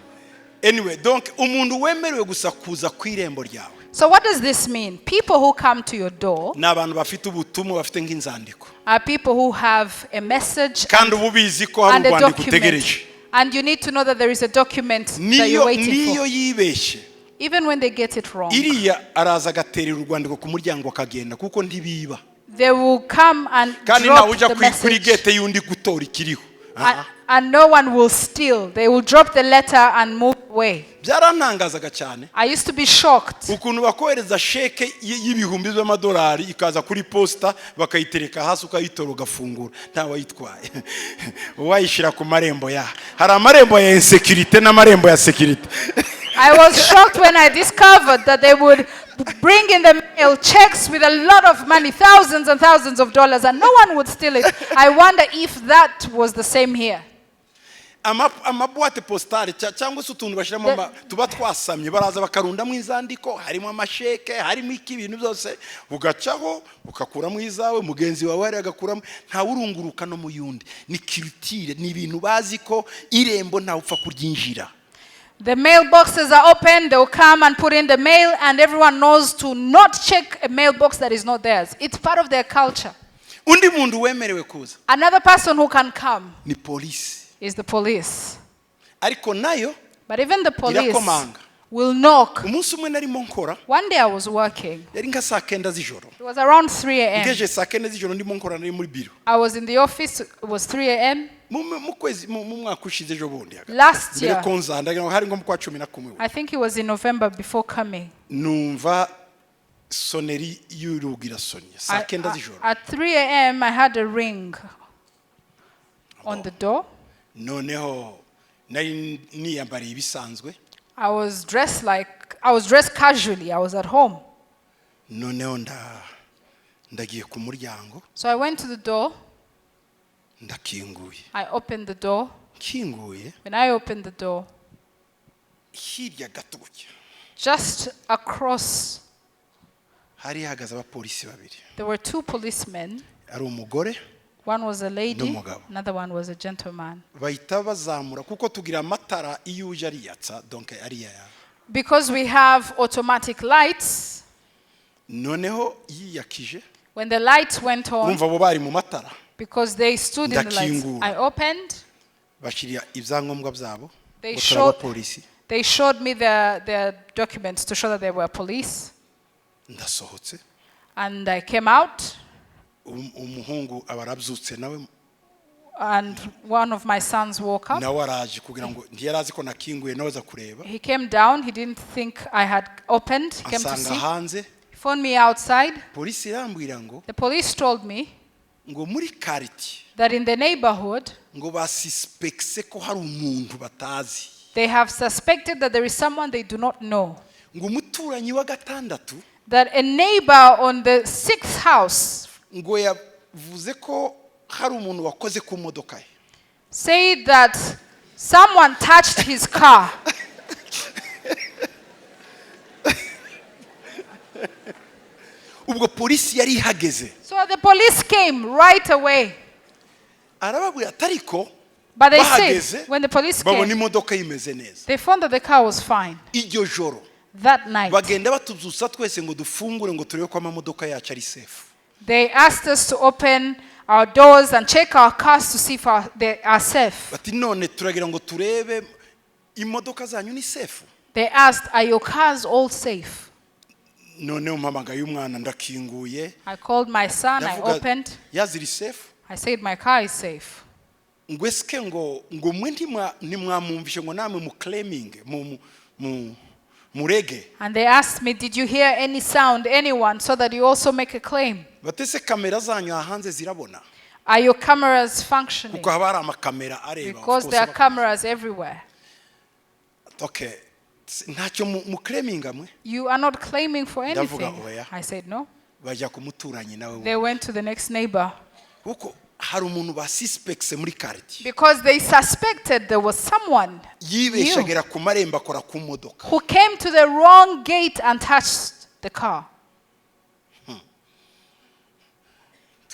Anyway, donc umuntu wemerewe gusa kuza ku irembo ryawe So, what does this mean? People who come to your door ni abantu bafite ubutumwa, bafite nk'inzandiko, are people who have a message kandi uba ubizi ko hari and a urwandiko document. utegereje. And you need to know that there is a document that you're Niyo waiting niyo for. yibeshye, Even when they get it wrong, iriya araza agaterera urwandiko ku muryango akagenda, kuko ntibiba. They will come and Kandi drop ntawe ujya the kuri message. Gate y'undi gutora ikiriho. And no one will steal. They will drop the letter and move away. Byarantangazaga cyane I used to be shocked ukuntu bakohereza sheke y'ibihumbi by'amadolari ikaza kuri posita, bakayitereka hasi, ukayitora, ugafungura, ntawayitwaye. Wayishyira ku marembo ya hari amarembo ya insécurité n'amarembo ya sécurité. I was shocked when I discovered that they would bring in the mail checks with a lot of money, thousands and thousands of dollars, and no one would steal it. I wonder if that was the same here. Amaboîte postale cyangwa se utuntu bashyiramo tuba twasamye, baraza bakarundamo inzandiko, harimo amasheke, harimo iki, ibintu byose, ugacaho ugakuramo izawe, mugenzi wawe hariya agakuramo, ntawurunguruka no mu yundi. Ni culture, ni ibintu bazi ko irembo ntawupfa kuryinjira. The mailboxes are open, they'll come and put in the mail, and everyone knows to not check a mailbox that is not theirs. It's part of their culture. Undi muntu wemerewe kuza Another person who can come ni polisi. Is the police. Ariko nayo But even the police irakomanga. Will knock. Umunsi umwe narimo nkora, One day I was working. Yari nka saa kenda z'ijoro. It was around 3 a.m. Ngeje saa kenda z'ijoro ndimo nkora, nari muri biro. I was in the office. It was 3 a.m. Mu kwezi mu mwaka ushize ejo bundi hagati. Last Mbere year. ko nza, ndagira ngo hari nko mu kwa 11. I think it was in November before coming. Numva sonnerie y'urugi irasonye saa kenda z'ijoro. At 3 a.m., I had a ring on the door. Noneho nari niyambariye ibisanzwe. I was dressed casually. I was at home. Noneho ndagiye ku muryango. So I went to the door. Ndakinguye. I opened the door. Nkinguye, When I opened the door, hirya gato gutya just across, hari hahagaze abapolisi babiri. There were two policemen. Ari umugore One was a lady, n'umugabo. Another one was a gentleman. Bahita bazamura kuko tugira amatara iyo uje ariyatsa, donc ariya. Because we have automatic lights, Noneho yiyakije, when the lights went on, urumva abo bari mu matara, because they stood in the lights, Ndakingura. I opened. Bashyira ibyangombwa byabo They ngo turi abapolisi. They showed me their documents to show that they were police. Ndasohotse. And I came out, Umuhungu aba arabyutse nawe. And one of my sons woke up. Nawe araje kugira ngo ntiyari azi ko nakinguye, nawe aza kureba. He came down. He didn't think I had opened. He came to Asanga see. hanze. He phoned me outside. Polisi irambwira ngo The police told me ngo muri quartier that in the neighborhood, ngo basuspectse ko hari umuntu batazi, they have suspected that there is someone they do not know. Ngo umuturanyi wa gatandatu That a neighbor on the sixth house ngo yavuze ko hari umuntu wakoze ku modoka ye. Said that someone touched his car. Ubwo polisi yari ihageze. So the police came right away. Arababwira ati ariko But they bahageze said, when the police babona came, imodoka imeze neza. They found that the car was fine. Iryo joro That night, bagenda batubyutsa twese ngo dufungure ngo turebe ko amamodoka yacu ari safe. They asked us to open our doors and check our cars to see if they are safe. Bati none turagira ngo turebe imodoka zanyu ni safe. They asked, "Are your cars all safe?" Noneho mpamagaye umwana, ndakinguye. I called my son, I Ndavuga, opened. yaziri safe. I said, "My car is safe." Ngo esike ngo mwe ntimwamwumvishe ngo namwe mu claiming mu murege? And they asked me, "Did you hear any sound, anyone, so that you also make a claim?" Batese kamera zanyu aha hanze zirabona? Are your cameras functioning? Kuko haba hari amakamera areba, of Because course, there are cameras everywhere. Okay, ntacyo mu claiminga mwe? You are not claiming for Ndavuga, anything. "Oya." I said, "No." Bajya ku muturanyi nawe. They went to the next neighbor Kuko hari umuntu basuspectse muri quartier because they suspected there was someone yibesha new agera ku marembo akora ku modoka. Who came to the wrong gate and touched the car.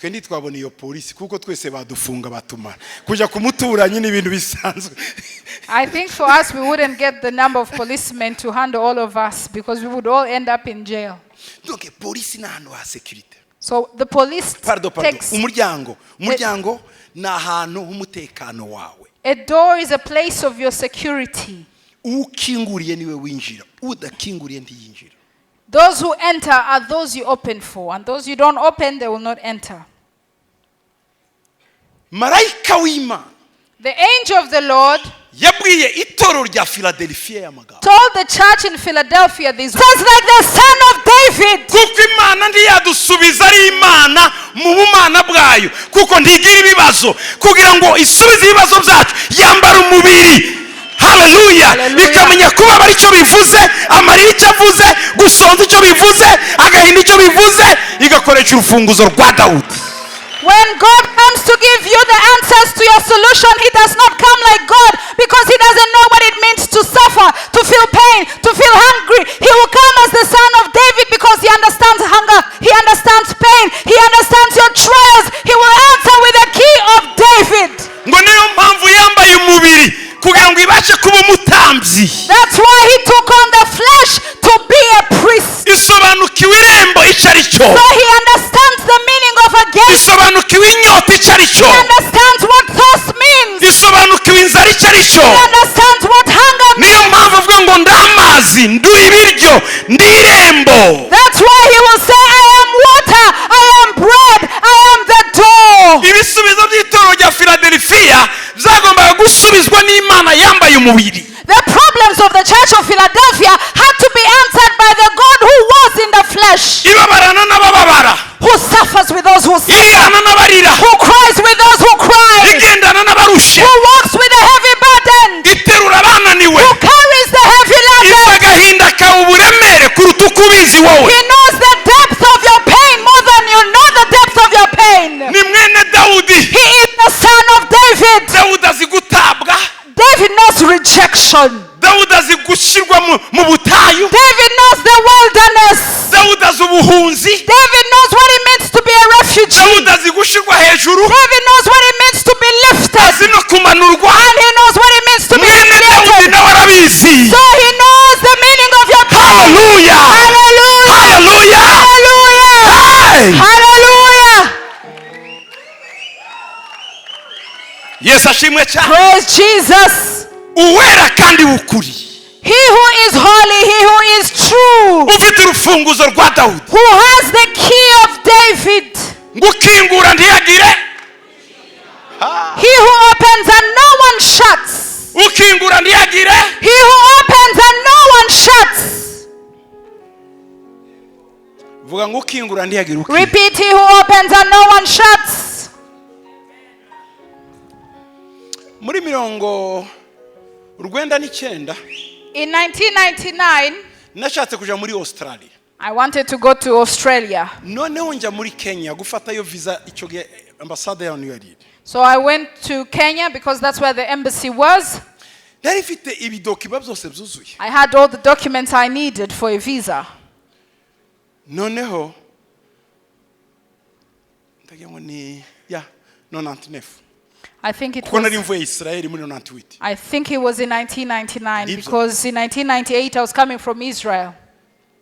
Twe ntitwabona iyo polisi kuko twese badufunga batumara kujya ku muturanyi ni ibintu bisanzwe. I think for us, we wouldn't get the number of policemen to handle all of us because we would all end up in jail. Donc polisi ni ahantu ha sécurité. So the police Pardon, pardon. takes Umuryango ni ahantu h'umutekano wawe. A door is a place of your security. Ukinguriye niwe winjira, udakinguriye ntiyinjira. Those who enter are those you open for, and those you don't open, they will not enter. Marayika w'Imana The angel of the Lord yabwiye itorero rya Filadelfiya y'amagambo told the church in Philadelphia this says like the son of David. Kuko Imana ntiyadusubiza ari Imana mu bumana bwayo, kuko ntigira ibibazo. Kugira ngo isubize ibibazo byacu, yambara umubiri. Haleluya! Haleluya. Ikamenya kubabara icyo bivuze, amarira icyo avuze, gusonza icyo bivuze, agahinda icyo bivuze, igakoresha urufunguzo rwa Dawudi. When God comes to give you the answers to your solution, He does not come like God because He doesn't know what it means to suffer, to feel pain, to feel hungry. He will come as the son of David because He understands hunger, He understands pain, He understands your trials. He will answer with the key of David. Ngo niyo mpamvu yambaye umubiri kugira ngo ibashe kuba umutambyi. That's why He took on the flesh to be a priest. Isobanukiwe irembo icyo ari cyo. So He understands the meaning of a gate. Isobanukiwe inyota icyo ari cyo. He understands what thirst means. Isobanukiwe inzara icyo ari cyo. He understands what hunger means. Niyo mpamvu avuga ngo ndi amazi, ndi ibiryo, ndi irembo. That's why He will say, "I am water, I am bread, I am the door." Ibisubizo by'itorero rya Filadelfiya byagombaga gusubizwa n'Imana yambaye umubiri. The problems of the church of Philadelphia had to be answered by the God who was in the flesh, Ibabarana n'abababara, who suffers with those who suffer, irirana n'abarira, who cries with those who cry, igendana n'abarushe, who walks with the heavy burden, iterura abananiwe, who carries the heavy izi laden. Agahinda kawe uburemere kuruta uko ubizi wowe. He knows the depth of your pain more than you know the depth of your pain. Ni mwene Dawudi. He is the son of David. Dawudi azi gutabwa. David knows rejection. Dawudi azi gushyirwa mu butayu. David knows the wilderness. Dawudi azi ubuhunzi. David knows what it means to be a refugee. Dawudi azi gushyirwa hejuru. David knows what it means to be lifted. Azi no kumanurwa. And he knows what it means to be Mwene Dawudi humiliated. nawe arabizi. So he knows the meaning of your pain. Haleluya! Hallelujah. Haleluya! Hallelujah. Hey! Hallelujah. Yesu ashimwe cyane. Praise Jesus. Uwera kandi w'ukuri, He who is holy, he who is true, ufite urufunguzo rwa Dawudi, who has the key of David, ngo ukingura ntiyagire, he who opens and no one shuts, ukingura ntiyagire. He who opens and no one shuts. Vuga ngo ukingura ntiyagire ukinga. Repeat, he who opens and no one shuts. Muri 99, In 1999, nashatse kuja muri Australia. I wanted to go to Australia. Noneho njya muri Kenya gufatayo visa. Icyo gihe ambasade yaho niyo yari iri. So I went to Kenya because that's where the embassy was. Nari mfite ibidocuments byose byuzuye. I had all the documents I needed for a visa. Noneho ndagira ngo ni ya 99, I think it kuko nari was, mvuye Israel muri 98. I think it was in 1999 Nibyo. Because in 1998 I was coming from Israel.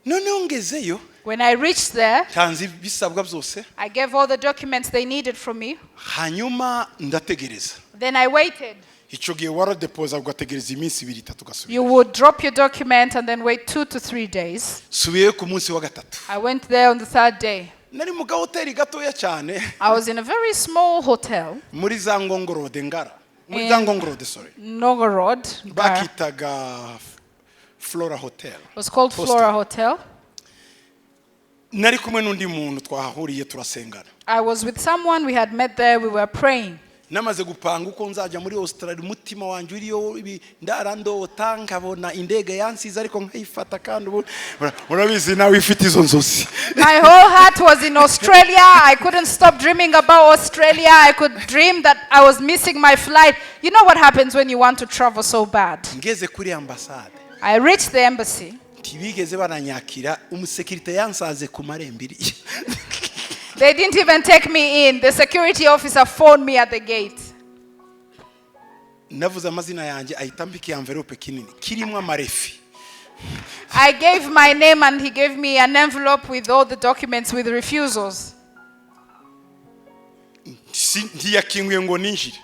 Noneho ngezeyo, When I reached there, ntanze ibisabwa byose, I gave all the documents they needed from me. Hanyuma ndategereza. Then I waited. Icyo gihe waradepoza ugategereza iminsi 2, 3 ugasubira. You would drop your document and then wait 2 to 3 days. Subiyeyo ku munsi wa gatatu. I went there on the third day. Nari mu gahoteli gatoya cyane, I was in a very small hotel, muri za Ngong Road, Ngara, muri za Ngong Road, sorry, Novgorod. It bakitaga Flora Hotel. Was called Hostel. Flora Hotel. Nari kumwe n'undi muntu twahahuriye turasengana. I was with someone we had met there. We were praying. Namaze gupanga uko nzajya muri Australia, umutima wanjye uriyo ndarandota nkabona indege yansize ariko nkayifata kandi ubu murabizi nawe ifite izo nzozi. My whole heart was in Australia. I couldn't stop dreaming about Australia. I could dream that I was missing my flight. You know what happens when you want to travel so bad? Ngeze kuri ambasade, I reached the embassy. Ntibigeze baranyakira. Umusekirite yansanze ku marembo iriya. They didn't even take me in. The security officer phoned me at the gate. Navuze amazina yanjye, ahita ambika envelope kinini kirimo amarefus. I gave my name and he gave me an envelope with all the documents with refusals. Ntiyakinguye ngo ninjire.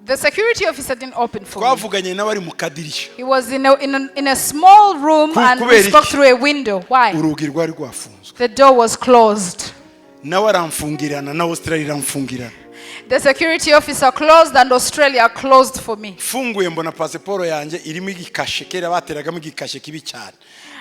The security officer didn't open for me. Twavuganye nawe ari mu kadirishya. He was in a small room and we Kubera spoke iki? Through a window. Why? Urugi rwari rwafunzwe. The door was closed. Nawe aramfungirana na Australia iramfungirana. The security officer closed and Australia closed for me. Mfunguye mbona pasiporo yanjye irimo igikashe kera bateragamo igikashe kibi cyane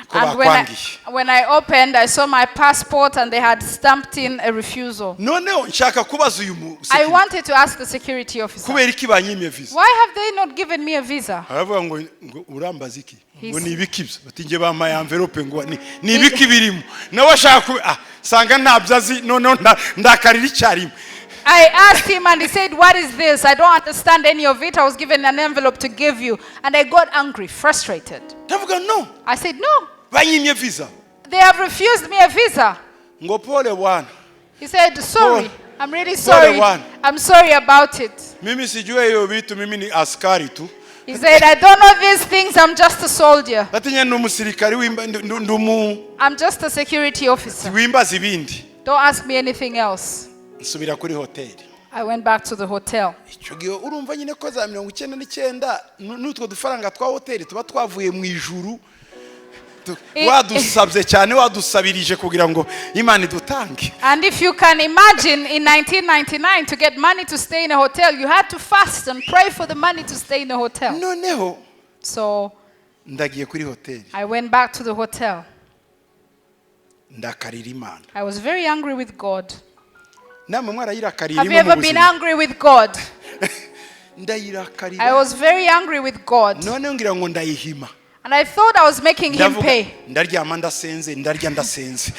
ko And when I, bakwangiye. when I opened, I saw my passport and they had stamped in a refusal. Noneho nshaka kubaza uyu mu I security, wanted to ask the security officer, kubera iki banyimye visa? Why have they not given me a visa? Aravuga ngo urambaza iki? Ngo He's- ni ibiki ibyo? Bati njye bampaye envelope ngo ni ibiki birimo. Nawe ashaka sanga ntabyo azi noneho ndakarira icyarimwe. I asked him and he said, "What is this? I don't understand any of it. I was given an envelope to give you." And I got angry, frustrated. Ndavuga no. I said, "No, Banyimye visa. They have refused me a visa." Ngo pole bwana. He said, "Sorry, Pole. I'm really sorry. Bwana. I'm sorry about it." Mimi sijue hiyo vitu, mimi ni askari tu. He said, "I don't know these things. I'm just a soldier. Bati nyine ndi umusirikari ndi umu I'm just a security officer. wimbaza ibindi. Don't ask me anything else." Nsubira kuri hoteli. I went back to the hotel. Icyo gihe urumva nyine ko za 99 n'utwo dufaranga twa hoteli tuba twavuye mu ijuru wadusabye cyane wadusabirije kugira ngo Imana idutange. And if you can imagine, in 1999, to get money to stay in a hotel, you had to fast and pray for the money to stay in a hotel. Noneho So ndagiye kuri hoteli. I went back to the hotel. Ndakarira Imana. I was very angry with God. Namwe mwarayirakariye Have you rimwe mu ever been buzima? angry with God? I Ndayirakarira. was very angry with God. Noneho ngira ngo ndayihima. And I thought I was making him Ndavuga, pay. ndaryama ndasenze, ndarya ndasenze.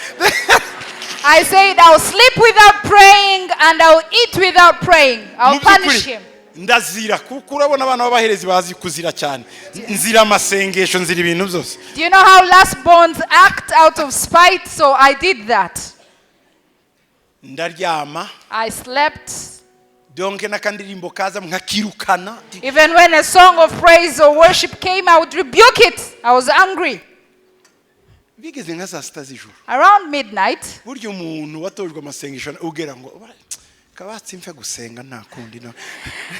I said, "I'll sleep without praying and I'll eat without praying. I'll Mu by'ukuri, punish him." ndazira kuko urabona abana b'abaherezi bazi kuzira cyane nzira amasengesho nzira ibintu byose. Do you know how last borns act out of spite? So I did that. Ndaryama. I slept. Donke n'akandirimbo kaza nkakirukana. Even when a song of praise or worship came, I would rebuke it. I was angry. Bigeze nka saa sita z'ijoro. Around midnight, Burya umuntu watojwe amasengesho ugera ngo kabatsi mfe gusenga nta kundi no.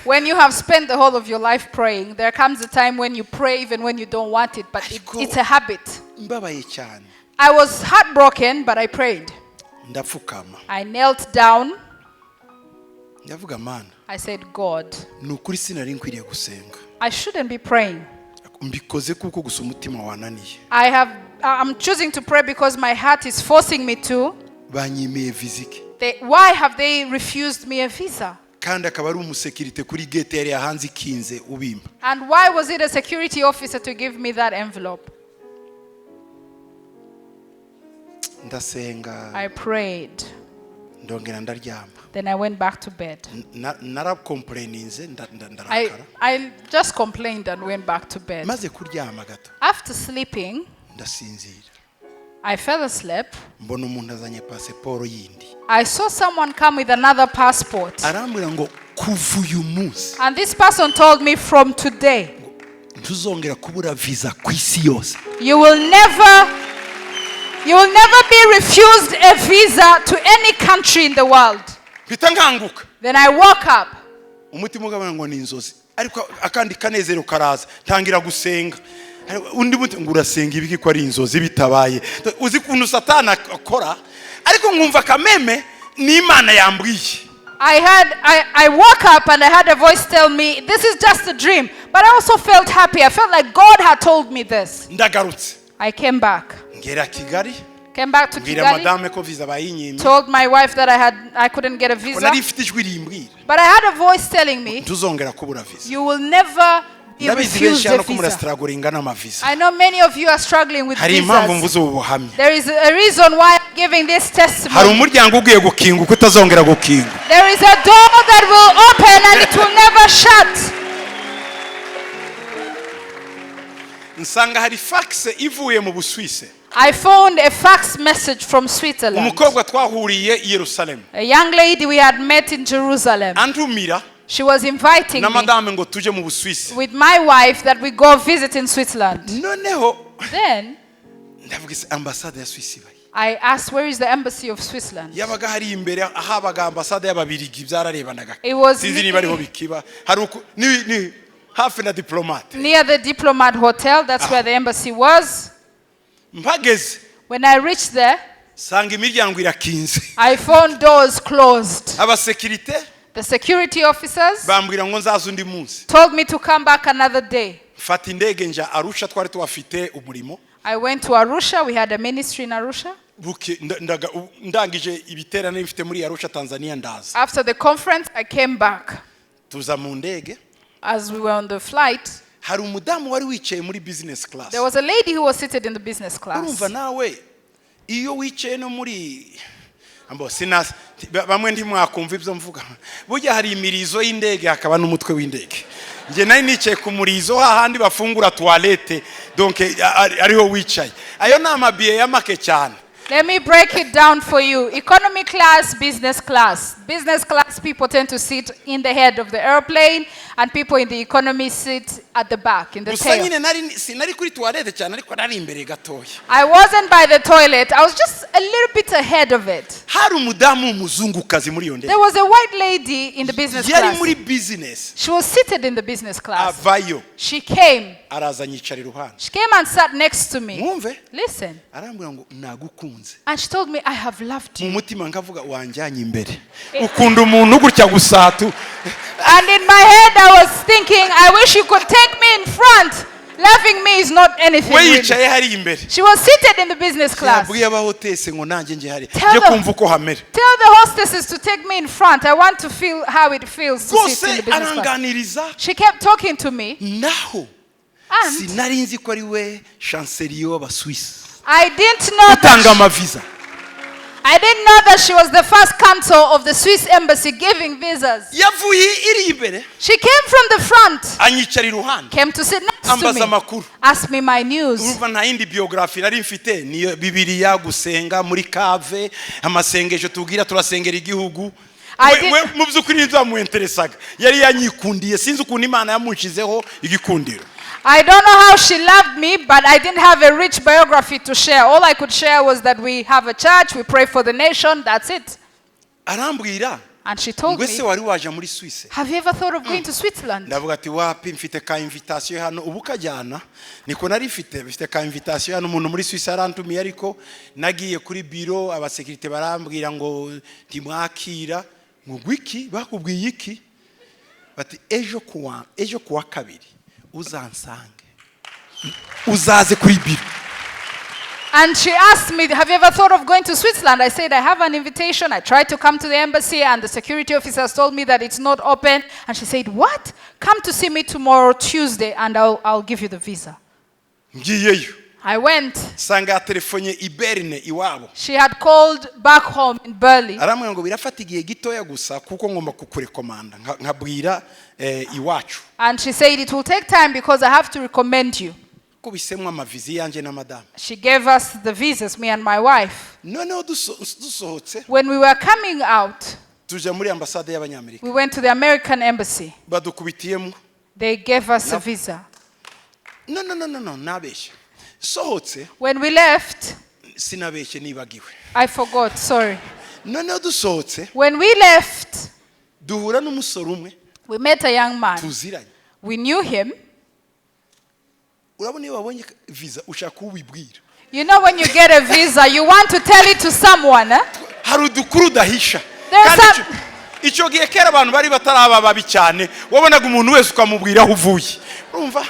When you have spent the whole of your life praying, there comes a time when you pray even when you don't want it, but it's a habit. Mbabaye cyane. I was heartbroken, but I prayed. Ndapfukama. I knelt down. Ndavuga Mana, I said, "God, ni ukuri sinari nkwiriye gusenga. I shouldn't be praying. Mbikoze kuko gusa umutima wananiye. I'm choosing to pray because my heart is forcing me to. Banyimiye vizike. Why have they refused me a visa? Kandi akaba ari umusekirite kuri gate yari yahanze ikinze ubimba. And why was it a security officer to give me that envelope?" Ndasenga. I prayed. Ndongera ndaryama. Then I went back to bed. Narakompureninze ndarakara. I just complained and went back to bed. Maze kuryama gato After sleeping, ndasinzira. I fell asleep. Mbona umuntu azanye pasiporo yindi. I saw someone come with another passport. Arambwira ngo kuva uyu munsi And this person told me, "From today, ntuzongera kubura visa ku isi yose. you will never be refused a visa to any country in the world." Mpita nkanguka. Then I woke up. Umutima ugabana ngo ni inzozi ariko akandi kanezero karaza ntangira gusenga. Ariko undi muti ngo urasenga ibiki ko ari inzozi bitabaye uzi ukuntu satani akora ariko nkumva kameme ni Imana yambwiye. I woke up and I had a voice tell me, "This is just a dream." But I also felt happy. I felt like God had told me this. Ndagarutse. I came back. Ngera Kigali. Came back to Mbwira Kigali. madame ko visa bayinyimye. Told my wife that I couldn't get a Ko visa. nari mfite ijwi rimbwira But I had a voice telling me, ntuzongera kubura visa. "You will never be Ndabizi benshi refused a hano ko visa." murasitaragoringa n'amavisa. I know many of you are struggling with Hari impamvu visas. mvuze ubu buhamya. There is a reason why I'm giving this Hari testimony. umuryango ugiye gukinguka utazongera gukinga. There is a door that will open and it will never shut. Nsanga hari fax ivuye mu Busuwisi. I found a fax message from Switzerland. Umukobwa twahuriye i Yerusalemu A young lady we had met in Jerusalem. antumira She was inviting na me madame ngo tujye mu Busuwisi. with my wife that we go visit in Switzerland. Noneho Then ndavuga ese ambasade ya Suisse ibaye? I asked, "Where is the embassy of Switzerland?" Yabaga hari imbere ahabaga ambasade y'ababirigi byararebanaga. It was Sinzi niba ariho bikiba hari uku ni hafi na diplomate. Near the Diplomat Hotel, that's where the embassy was. Mpageze When I reached there, sanga imiryango irakinze. I found doors closed. Abasekirite The security officers bambwira ngo nzaze undi munsi. told me to come back another day. Mfata indege nja Arusha, twari tuhafite umurimo. I went to Arusha. We had a ministry in Arusha. Buke- ndangije ibiterane bifite muri Arusha, Tanzania, ndaza. After the conference, I came back. Tuza mu ndege. As we were on the flight, Hari umudamu wari wicaye muri business class. there was a lady who was seated in the business class. Urumva nawe iyo wicaye no muri ambo sina bamwe ntimwakumva ibyo mvuga. Burya hari imirizo y'indege, hakaba n'umutwe w'indege. Njye nari nicaye ku murizo, hahandi bafungura toilette, donc ariho wicaye. Ayo ni amabiye ya make cyane. Let me break it down for you. Economy class, business class. Business class people tend to sit in the head of the airplane, and people in the economy sit at the back, in the Gusa tail. nyine nari sinari kuri toilette cyane, ariko nari imbere gatoya. I wasn't by the toilet, I was just a little bit ahead of it. Hari umudamu w'umuzungukazi muri iyo ndege. There was a white lady in the business Yari class. muri business. She was seated in the business class. Avayo, She came. araza anyicara iruhande. She came and sat next to me. Mwumve. Listen. Arambwira ngo nagukunze. And she told me, "I have loved Mu you." mutima nkavuga, wanjyanye imbere, ukunda umuntu gutya gusa tu. And in my head, I was thinking, "I wish you could take me in front." Loving me is not anything, We really. yicaye hari imbere. She was seated in the business class. Yabwiye abahotese ngo nanjye njye hari Tell njye them- kumva uko hamera. "Tell the hostesses to take me in front. I want to feel how it feels to sit Rwose in the business class." aranganiriza. She kept talking to me, Naho and sinari nzi ko ari we chancelier w'Abasuwisi I didn't know that utanga amaviza. I didn't know that she was the first consul of the Swiss embassy giving visas. Yavuye iri imbere, She came from the front, anyicara iruhande, came to sit next to ambaza me, amakuru. asked me my news. Urumva nta yindi biographie nari mfite, niyo Bibiliya, gusenga muri cave, amasengesho tubwira turasengera igihugu. I We mu by'ukuri ntibyamuinteresaga, yari yanyikundiye. Sinzi ukuntu Imana yamunshizeho igikundiro. I don't know how she loved me, but I didn't have a rich biography to share. All I could share was that we have a church, we pray for the nation, that's it. Arambwira And she told ngo ese me, wari waje muri Suisse? "Have you ever thought of going to Switzerland?" Ndavuga ati wapi, mfite ka invitation hano ubu kajyana niko nari mfite ka invitation hano, umuntu muri Suisse arantumiye, ariko nagiye kuri biro, abasekirite barambwira ngo ntimwakira. Ngo gwiki? Bakubwiye iki? Bati ejo kuwa kabiri uzansange, uzaze kuri biro. And she asked me, "Have you ever thought of going to Switzerland?" I said, "I have an invitation. I tried to come to the embassy, and the security officers told me that it's not open." And she said, "What? Come to see me tomorrow, Tuesday, and I'll give you the visa." Ngiyeyo, I went. nsanga yatelefone i Berne iwabo. She had called back home in Berlin. Arambwira ngo birafata igihe gitoya gusa kuko ngomba kukurekomanda nkabwira iwacu. And she said, "It will take time because I have to recommend you." Kubisemo amavizi yanjye na madamu. She gave us the visas, me and my wife. Noneho dusohotse, When we were coming out, tuja muri ambasade y'Abanyamerika. we went to the American embassy. Badukubitiyemo. They gave us a Nope. visa. No, no, no, no, no, nabeshye, sohotse. When we left, Sinabeshye, nibagiwe. I forgot, sorry. Noneho dusohotse, When we left, duhura n'umusore umwe we met a young man. tuziranye. We knew him. Urabona iyo wabonye visa ushaka uwibwira. You know, when you get a visa, you want to tell it to someone, eh? Hari udukuru udahisha. There's Kandi icyo gihe kera abantu bari bataraba babi cyane, wabonaga umuntu wese ukamubwira aho uvuye, urumva.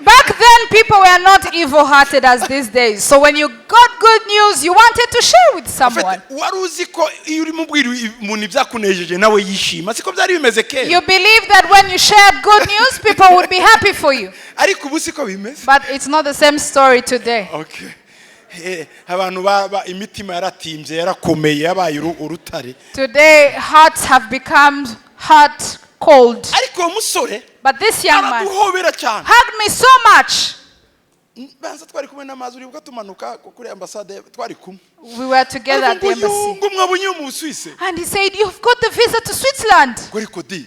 Back then, people were not evil hearted as these days. So when you got good news, you wanted to share with someone. Ufite- wari uzi ko iyo urimo ubwira umuntu ibyakunejeje nawe yishima, siko byari bimeze kera? You believe that when you shared good news, people would be happy for you. Ariko ubu siko bimeze. But it's not the same story today. Okay. Abantu imitima yaratimbye, yarakomeye, yabaye urutare. Today, hearts have become heart cold. Ariko uwo musore But this young man araduhobera cyane. hugged me so much. Banza twari kumwe n'amazi, uribuka tumanuka kuri ambasade twari kumwe. We were together at the Aravuga ngo, embassy. "Yo, ngo mwabonye mu Busuwisi?" And he said, "You've got the visa to Switzerland." Ngo ariko di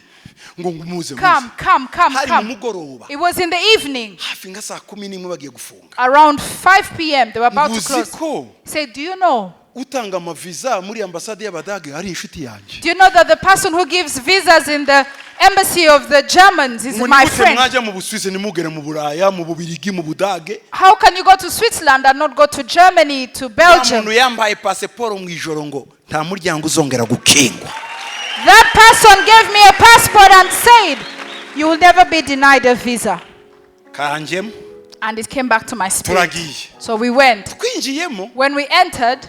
ngo muze, "Come, muze. come, come, Hari mu come." mugoroba, It was in the evening, hafi nka saa 11 bagiye gufunga. around 5 p.m. They were about to Uzi close. ko He said, "Do you know? utanga amaviza muri ambasade y'Abadage ari inshuti yanjye? Do you know that the person who gives visas in the embassy of the Germans is Ngo my nigute friend? mwajya mu Busuwisi ntimugere mu Buraya, mu Bubirigi, mu Budage?" How can you go to Switzerland and not go to Germany, to Wa Belgium?" muntu yambaye pasiporo mu ijoro ngo nta muryango uzongera gukingwa. That person gave me a passport and said, "You will never be denied a visa." Kanjemo. And it came back to my spirit. Turagiye. So we went. Twinjiyemo, When we entered,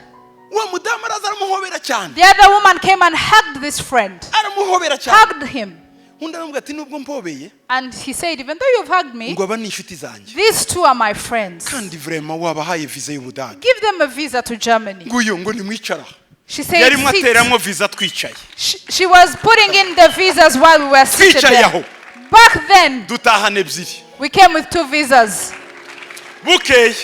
uwo mudamu araza aramuhobera cyane. the other woman came and hugged this friend, Aramuhobera cyane. Hugged him. Undi aramubwira ati nubwo mpobeye, And he said, "Even though you've hugged me, ngo aba ni inshuti zanjye, these two are my friends. Kandi vraiment wabahaye viza y'Ubudage. Give them a visa to Germany." Nguyu ngo nimwicara. She said, Yarimo "Sit." ateramo viza twicaye. She was putting in the visas while we were seated Twicaye there. aho. Back then, Dutahana ebyiri. We came with two visas. Bukeye,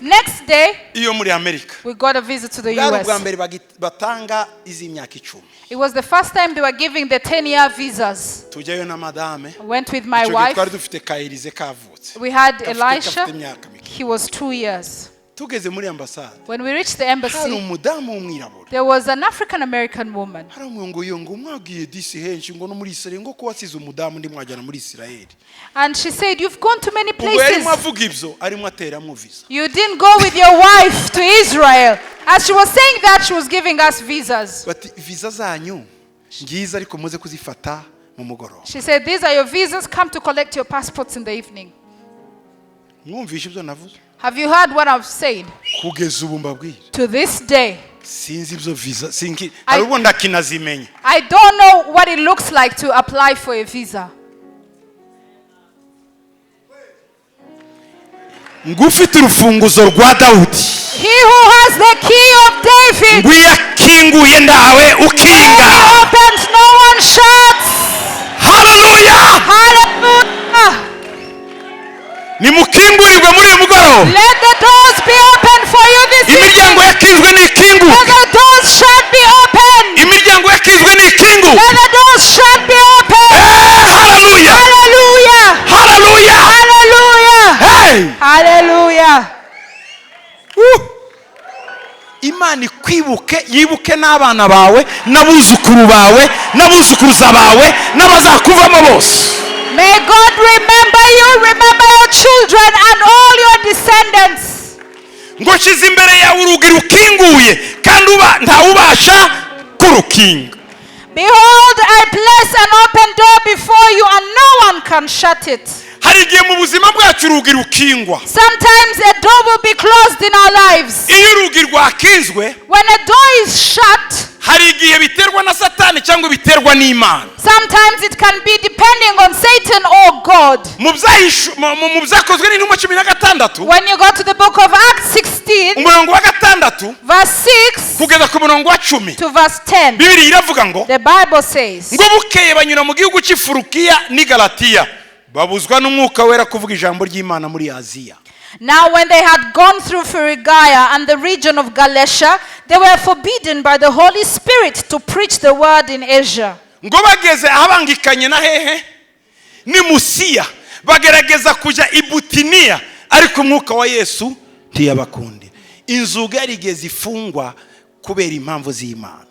Next day, iyo muri Amerika. We got a visa to the Bwari ubwa US. mbere batanga iz'imyaka 10. It was the first time they were giving the 10-year visas. Tujyayo na madame. I went with my Icyo gihe twari wife. dufite ka Elize kavutse. We had Gafite Elisha. Imyaka mike. He was 2 years. Tugeze muri ambasade, When we reached the hari embassy, umudamu w'umwirabura. There was an African American woman. Hari ngo iyo ngo mwagiye disi henshi ngo no muri Israel ngo ko wasize umudamu ndi mwajyana muri Israel. And she said, "You've gone to many Ubwo yarimo places. Avuga ibyo arimo ateramo visa. You didn't go with your wife to Israel." As she was saying that, she was giving us visas. Bati visa zanyu ngiza ariko muze kuzifata mu mugoroba. She said, "These are your visas. Come to collect your passports in the evening." Mwumvishe ibyo navuze? Have you heard what I've said? Kugeza ubu mbabwira, To this day, sinzi ibyo visa sinki hari ubwo ndakinazimenya. I don't know what it looks like to apply for a visa. Ngo ufite urufunguzo rwa Dawudi, He who has the key of David, ngo iyo akinguye ndawe ukinga. He opens, no one shuts. Haleluya. Hallelujah. Nimukingurirwe muri uyu mugoroba. Let the doors be open for you this evening. Imiryango yakinzwe n'ikinguke. Let the doors shall be open. Imiryango yakinzwe n'ikinguke. Let the doors shall be open. Haleluya. Hallelujah. Haleluya. Hallelujah. Hey! Hallelujah. Imana ikwibuke, yibuke n'abana bawe n'abuzukuru bawe n'abuzukuruza bawe n'abazakuvamo bose. May God remember you, remember your children and all your descendants. Ngo nshyize imbere yawe urugi rukinguye kandi uba ntawubasha kurukinga. Behold, I place an open door before you, and no one can shut it. Hari igihe mu buzima bwacu urugi rukingwa. Sometimes a door will be closed in our lives. Iyo urugi rwakinzwe, When a door is shut, hari igihe biterwa na Satani cyangwa biterwa n'Imana. Sometimes it can be depending on Satan or God. Mu mu byakozwe n'intumwa 16, When you go to the book of Acts 16, umurongo wa 6 verse 6 kugeza ku murongo wa 10, to verse 10, Bibiri iravuga ngo, the Bible says, ngo bukeye banyura mu gihugu cy'Ifurukiya n'i Galatiya babuzwa n'Umwuka Wera kuvuga ijambo ry'Imana muri Aziya. Now, when they had gone through Phrygia and the region of Galatia, they were forbidden by the Holy Spirit to preach the word in Asia. Ngo bageze ahabangikanye na hehe ni Musiya bagerageza kujya i Butiniya ariko Umwuka wa Yesu ntiyabakundira. Inzugi yarigeze ifungwa kubera impamvu z'Imana.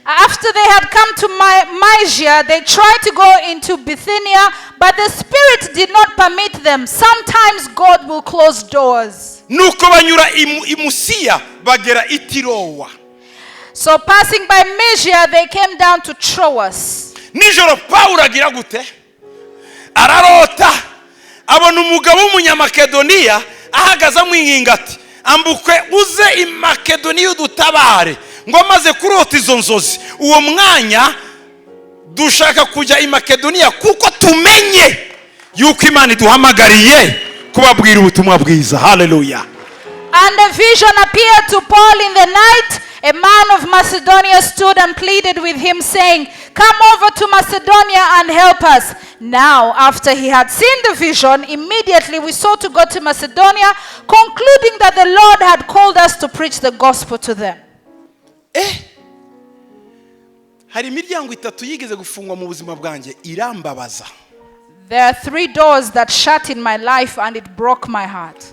After they had come to Mysia, they tried to go into Bithynia, but the Spirit did not permit them. Sometimes God will close doors. Nuko banyura i Musiya bagera i Tirowa. So, passing by Mysia, they came down to Troas. Nijoro Pawulo agira gute? Ararota abona umugabo w'umunyamakedoniya ahagaze amwinginga ati ambukwe uze i Makedoniya udutabare. Ngo amaze kurota izo nzozi uwo mwanya dushaka kujya i Makedoniya kuko tumenye yuko Imana iduhamagariye kubabwira ubutumwa bwiza. Haleluya. And a vision appeared to Paul in the night. A man of Macedonia stood and pleaded with him, saying, "Come over to Macedonia and help us." Now, after he had seen the vision, immediately we sought to go to Macedonia, concluding that the Lord had called us to preach the gospel to them. Eh, hari imiryango itatu yigeze gufungwa mu buzima bwanjye irambabaza. There are three doors that shut in my life, and it broke my heart.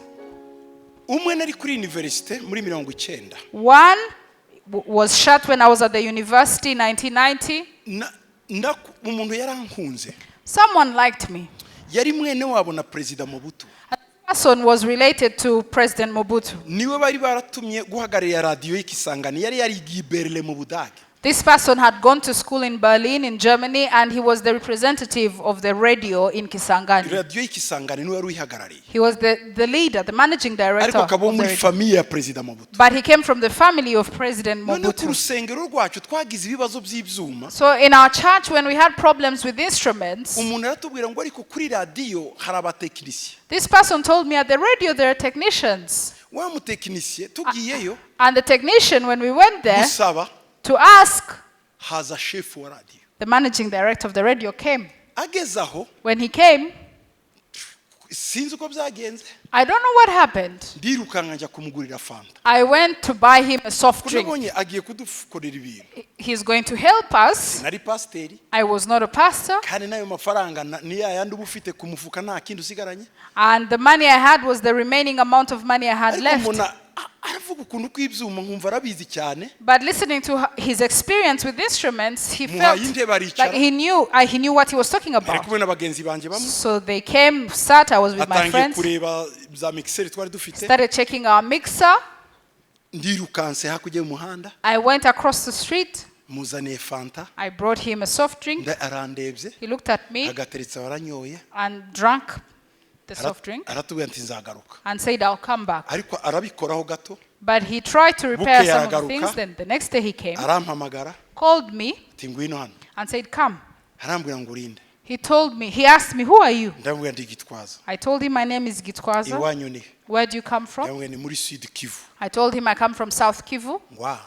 Umwe nari kuri université muri 90. One was shut when I was at the university in 1990. Umuntu yarankunze. Someone liked me. Yari mwene wabo na Perezida Mobutu. That person was related to President Mobutu. Niwe bari baratumye guhagararira radiyo y'Ikisangani yari yarigiye i Berlin mu Budage. This person had gone to school in Berlin, in Germany, and he was the representative of the radio in Kisangani. Radiyo y'ikisangani niwe wari uyihagarariye. He was the leader, the managing director Ariko of akaba wo the muri radio. Famille ya perezida Mobutu. But he came from the family of President Noneho ku Mobutu. Rusengero rwacu twagize ibibazo by'ibyuma. So in our church, when we had problems with instruments, Umuntu aratubwira ngo ariko kuri radiyo hari abatekinisiye. This person told me at the radio there are technicians. Wa mutekinisiye tugiyeyo And the technician, when we went there gusaba, to ask, haza shefu wa radiyo. The managing director of the radio came. Ageze aho, When he came, sinzi uko byagenze, I don't know what happened. Ndirukanka njya kumugurira fanta. I went to buy him a soft drink. Nabonye agiye kudukorera ibintu. He's going to help us. Nari pasiteri. I was not a pastor. Kandi n'ayo mafaranga ni ya yandi uba ufite ku mufuka nta kindi usigaranye. And the money I had was the remaining amount of money I had Ariko left. mbona aravuga ukuntu kw'ibyuma nkumva arabizi cyane. But listening to his experience with instruments, he Muhaye felt intebe aricara. like he knew what he was talking Ari about. kumwe na bagenzi banjye bamwe. So they came, sat, I was with my Atangiye friends, kureba za mixer twari dufite. Started checking our mixer. Ndirukanse hakurya y'umuhanda. I went across the street. Muzaniye fanta. I brought him a soft drink. Arandebye. He looked at me Agateretsa waranyoye. And drank the soft drink Aratubwira ati nzagaruka. And said, "I'll come back." Ariko arabikoraho gato. But he tried to repair Bukeye some of the aragaruka. things. Then the next day he came, Arampamagara. Called me, Ati ngwino hano. And said, "Come." Arambwira ngo urinde. He told me, he asked me, "Who are you?" Ndamubwira ndi Gitwaza. I told him, "My name is Gitwaza." Iwanyu ni? "Where do you come from?" Ndamubwira ni muri Sud Kivu. I told him, "I come from South Kivu." Ngwa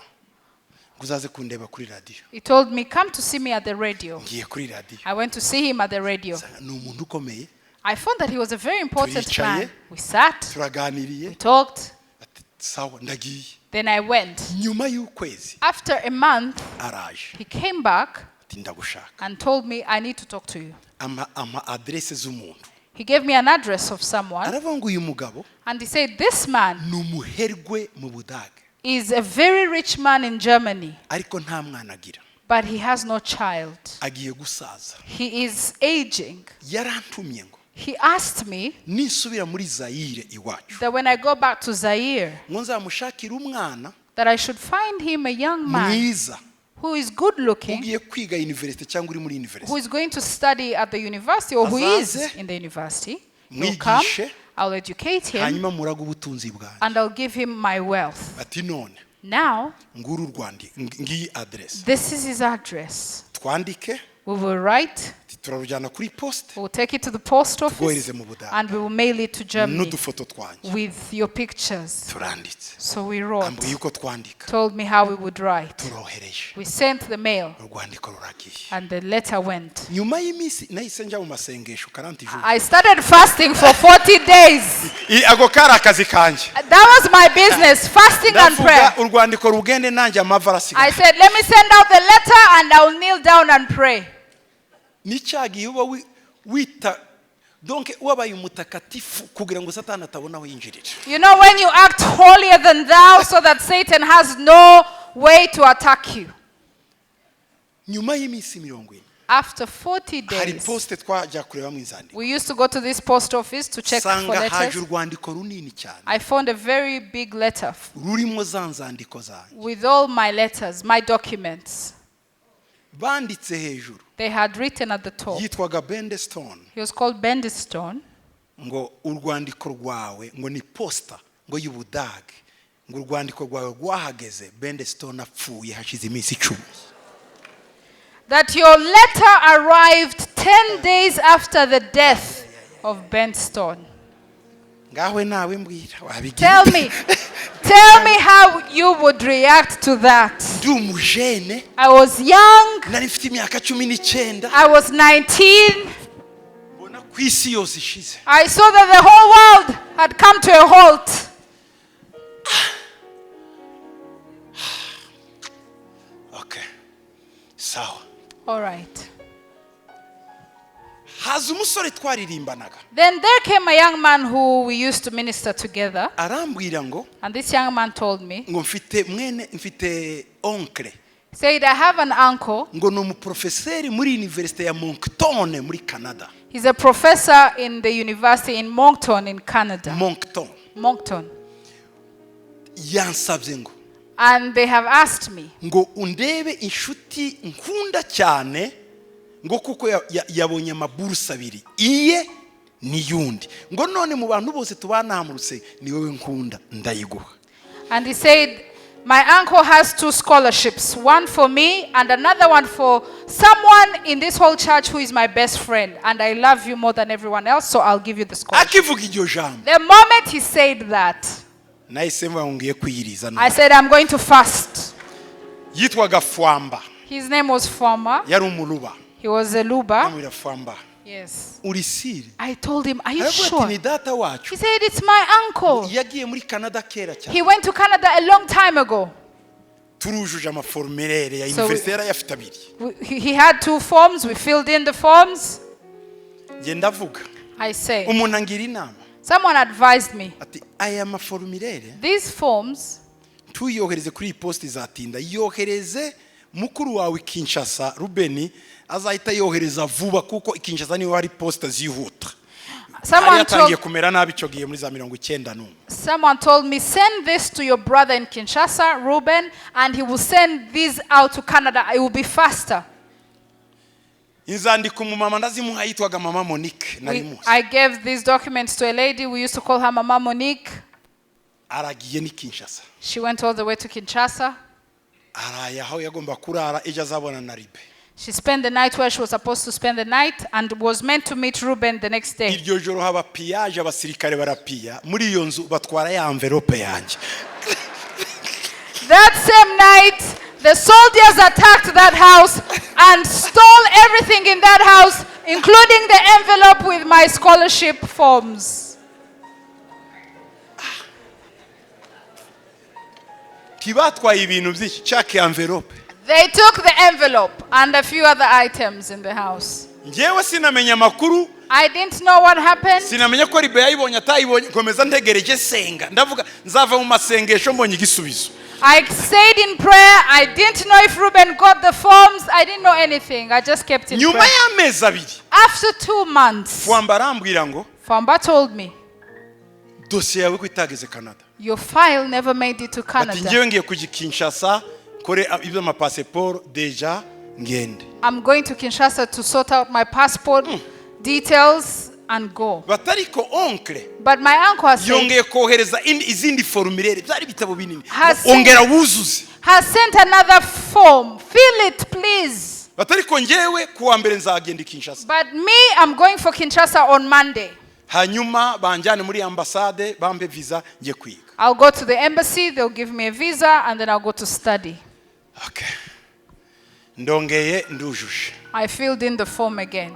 ngo uzaze kundeba kuri radiyo. He told me, "Come to see me at the radio." Ngiye kuri radiyo. I went to see him at the radio. Ni umuntu ukomeye. I found that he was a very important Turicaye. Man. We sat, Turaganiriye. We talked, Ati sawa ndagiye. Then I went. Nyuma y'ukwezi After a month, araje. He came back Ati ndagushaka. And told me, "I need to talk to you." Ampa aderese z'umuntu. He gave me an address of someone, Aravuga ngo uyu mugabo and he said, "This man ni umuherwe mu Budage, is a very rich man in Germany, ariko nta mwana agira. But he has no child. Agiye gusaza. He is aging. Yarantumye ngo He asked me nisubira muri Zayire iwacu that when I go back to Zaire, ngo nzamushakire umwana that I should find him a young man mwiza who is good looking, ugiye kwiga university cyangwa uri muri university who is going to study at the university or who is Azaze, in the university. He'll come, mwigishe, I'll educate him, hanyuma muraga ubutunzi bwanjye." and I'll give him my wealth. Ati none Now, nguru urwandi ngiyi aderese. This is his address. Twandike. We will write, Ati, turarujyana kuri poste, we will take it to the post office, twohereze mu Budage and we will mail it to Germany n'udufoto twanjye. With your pictures. Turanditse. So we wrote, Ambwiye uko twandika. Told me how we would write. Turohereje. We sent the mail, Urwandiko ruragiye. And the letter went. Nyuma y'iminsi nahise njya mu masengesho 40 jours. I started fasting for 40 days. Ako kari akazi kanjye. That was my business, fasting and Ndavuga prayer. urwandiko rugende nanjye amavi I arasigara. said, "Let me send out the letter and I'll kneel down and pray." N'icyagiye uba wita donc wabaye umutakatifu kugira ngo satani atabona aho yinjirira. You know, when you act holier than thou so that Satan has no way to attack you. Nyuma y'iminsi 40, After 40 hari days, poste twajya kurebamo inzandiko. We used to go to this post office to check for Sanga haje letters. urwandiko runini cyane I found a very big letter rurimo za nzandiko zanjye. With all my letters, my documents. Banditse hejuru. They had written at the top. Yitwaga Bendestone. He was called Bendistone. Ngo urwandiko rwawe ngo ni posta ngo y'Ubudage ngo urwandiko rwawe rwahageze Bendestone apfuye hashize iminsi 10. That your letter arrived 10 days after the death of Bendstone. Ngawe nawe mbwira wabigira. Tell me how you would react to that. Ndi umujene. I was young. Nari mfite imyaka 19. I was 19. Mbona ku isi yose ishize. I saw that the whole world had come to a halt. Okay, sawa. All right. Haza umusore twaririmbanaga. Then there came a young man who we used to minister together. Arambwira ngo And this young man told me, ngo mfite mwene mfite oncle said, "I have an uncle." ngo ni umuprofeseri muri université ya Moncton muri Canada. He's a professor in the university in Moncton in Canada. Moncton. Moncton. Yansabye ngo And they have asked me ngo undebe inshuti nkunda cyane, ngo kuko yabonye amaburusa abiri, iye n'iyundi, ngo none mu bantu bose tubanamurutse ni wowe nkunda, ndayiguha. And he said, "My uncle has two scholarships, one for me and another one for someone in this whole church who is my best friend. And I love you more than everyone else, so I'll give you the scholarship." Akivuga iryo jambo, The moment he said that, nahise mvuga ngo ngiye kwiyiriza I none. said, "I'm going to fast." Yitwaga Fwamba. His name was Fwamba. Yari Umuluba. He was a Luba. Ndamubwira, "Fwamba, Yes. uri sûr?" I told him, "Are you Aravuga ati, sure?" "Ni data wacu." He said, "It's my uncle." Yagiye muri Canada kera cyane. He went to Canada a long time ago. Turujuje amaformulaire ya So université, yari ayafite abiri. He had two forms. We filled in the forms. Njye ndavuga, I say, umuntu angira inama someone advised me, ati aya maformulaire these forms, tuyohereze kuri iyi posita izatinda, yohereze mukuru wawe i Kinshasa Rubeni, azahita yohereza vuba kuko i Kinshasa niho hari posita zihuta. Yari someone yatangiye told, kumera nabi icyo gihe muri za 91. someone told me, "Send this to your brother in Kinshasa, Ruben, and he will send these out to Canada. It will be faster." Inzandiko umumama ndazimuha yitwaga Mama Monique nari muzi. I gave these documents to a lady. We used to call her Mama Monique. Aragiye ni Kinshasa. She went all the way to Kinshasa. Araye aho yagomba kurara, ejo azabona na Ribe. She spent the night where she was supposed to spend the night and was meant to meet Ruben the next day. Iryo joro haba pillage, abasirikare barapiya muri iyo nzu, batwara ya envelope yanjye. That same night, the soldiers attacked that house and stole everything in that house, including the envelope with my scholarship forms. Ntibatwaye ibintu byinshi, cake envelope. They took the envelope and a few other items in the house. Njyewe sinamenya amakuru. I didn't know what happened. Sinamenya ko Ribe yayibonye atayibonye, nkomeza ntegereje senga, ndavuga nzava mu masengesho mbonye igisubizo. I said in prayer, I didn't know if Ruben got the forms. I didn't know anything. I just kept in Nyuma prayer. y'amezi 2, After 2 months, Fwamba arambwira ngo Famba told me, dosiye yawe ko itageze Canada. "Your file never made it to Ati Canada." ngewe ngiye kujya i Kinshasa kore iby'amapasiporo déjà ngende. "I'm going to Kinshasa to sort out my passport details and go." Batariko oncle But my uncle has said, yongeye kohereza izindi formulaire, byari ibitabo binini, Has- ongera wuzuze. has sent another form. "Fill it, please." Batariko ngewe kuwa mbere nzagenda i Kinshasa. "But me, I'm going for Kinshasa on Monday. Hanyuma banjyane muri ambasade bampe visa njye kwiga. I'll go to the embassy, they'll give me a visa, and then I'll go to study." Okay. Ndongeye ndujuje. I filled in the form again.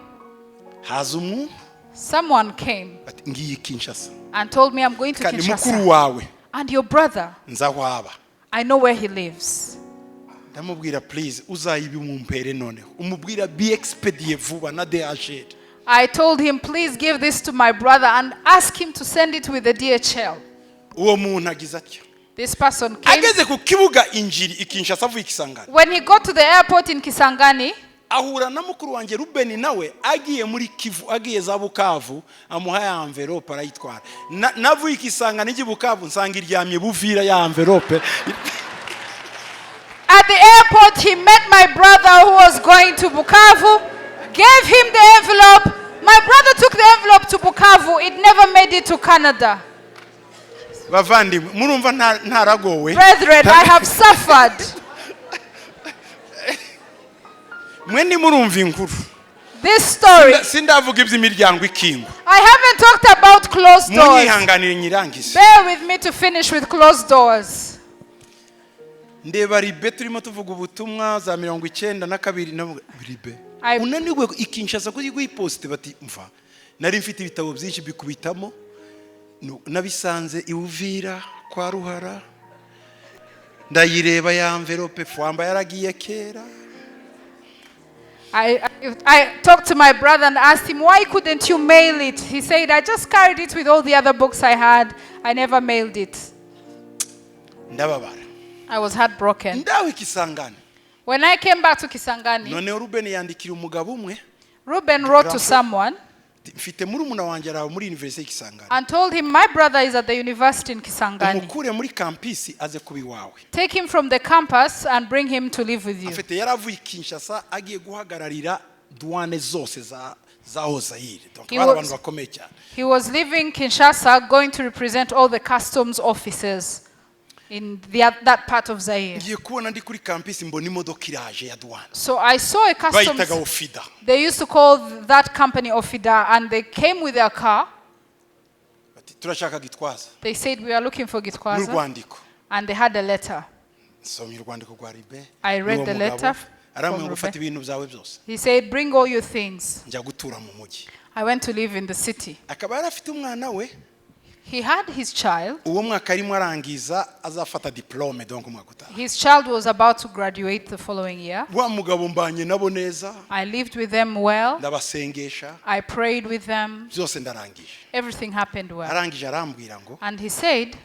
Haza umuntu Someone came ati ngiye i Kinshasa and told me, "I'm going to kandi mukuru Kinshasa. wawe And your brother, nza aho aba. I know where he lives." Ndamubwira, please uzayibimumpere noneho umubwira bi-expédier vuba na DHL. I told him, "Please give this to my brother and ask him to send it with the DHL." Uwo muntu agize atya, This person came. ageze ku kibuga injiri i Kinshasa avuye i Kisangani, When he got to the airport in Kisangani, ahura na mukuru wanjye Rubeni nawe agiye muri Kivu, agiye za Bukavu, amuha ya envelope arayitwara. Navuye i Kisangani njya i Bukavu nsanga iryamye Buvira ya envelope. At the airport, he met my brother who was going to Bukavu, gave him the envelope. My brother took the envelope to Bukavu. It never made it to Canada. Bavandimwe, murumva ntaragowe? Brethren, I have suffered. Mwe ntimurumva inkuru. This story, Sindavuga iby'imiryango ikingwa. I haven't talked about closed doors. Munyihanganire nyirangize. Bear with me to finish with closed doors. Ndeba Ribe, turimo tuvuga ubutumwa za 92, ndavuga, "Ribe, unaniwe i Kinshasa kuri iposite?" Bati mva nari mfite ibitabo byinshi bikubitamo. Nabisanze i Uvira kwa Ruhara, ndayireba ya envelope, Fwamba yaragiye kera. I talked to my brother and asked him, "Why couldn't you mail it?" He said, "I just carried it with all the other books I had. I never mailed it." Ndababara. I was heartbroken. Ndaho i Kisangani, When I came back to Kisangani, noneho Rubeni yandikira umugabo umwe. Ruben wrote to Grandpa. someone. Mfite murumuna wanjye araho muri université Kisangani. And told him, "My brother is at the university in Kisangani. Umukure muri campus aze kuba iwawe. Take him from the campus and bring him to live with you." Afite yari avuye i Kinshasa agiye guhagararira douane zose za za Zaire, donc He bari abantu bakomeye cyane. He was leaving Kinshasa, going to represent all the customs officers in that part of Zaire. Ngiye kubona ndi kuri campus mbona imodoka iraje ya douane. So I saw a Bayitaga customs. Ofida. They used to call that company Ofida, and they came with their car. Bati turashaka Gitwaza They said, "We are looking for Gitwaza." n'urwandiko. And they had a letter. Nsomye urwandiko rwa Ribe I read n'uwo the mugabo. Letter Arambwira from ngo ufate Ruben. ibintu byawe byose. He said, "Bring all your things." Njya gutura mu mujyi. I went to live in the city. Akaba yari afite umwana we. He had his child. Uwo mwaka arimo arangiza azafata diplôme, donc umwaka utaha. His child was about to graduate the following year. Wa mugabo mbanye nabo neza. I lived with them well. Ndabasengesha. I prayed with them. Byose ndarangije. Everything happened well. Arangije arambwira ngo And he said,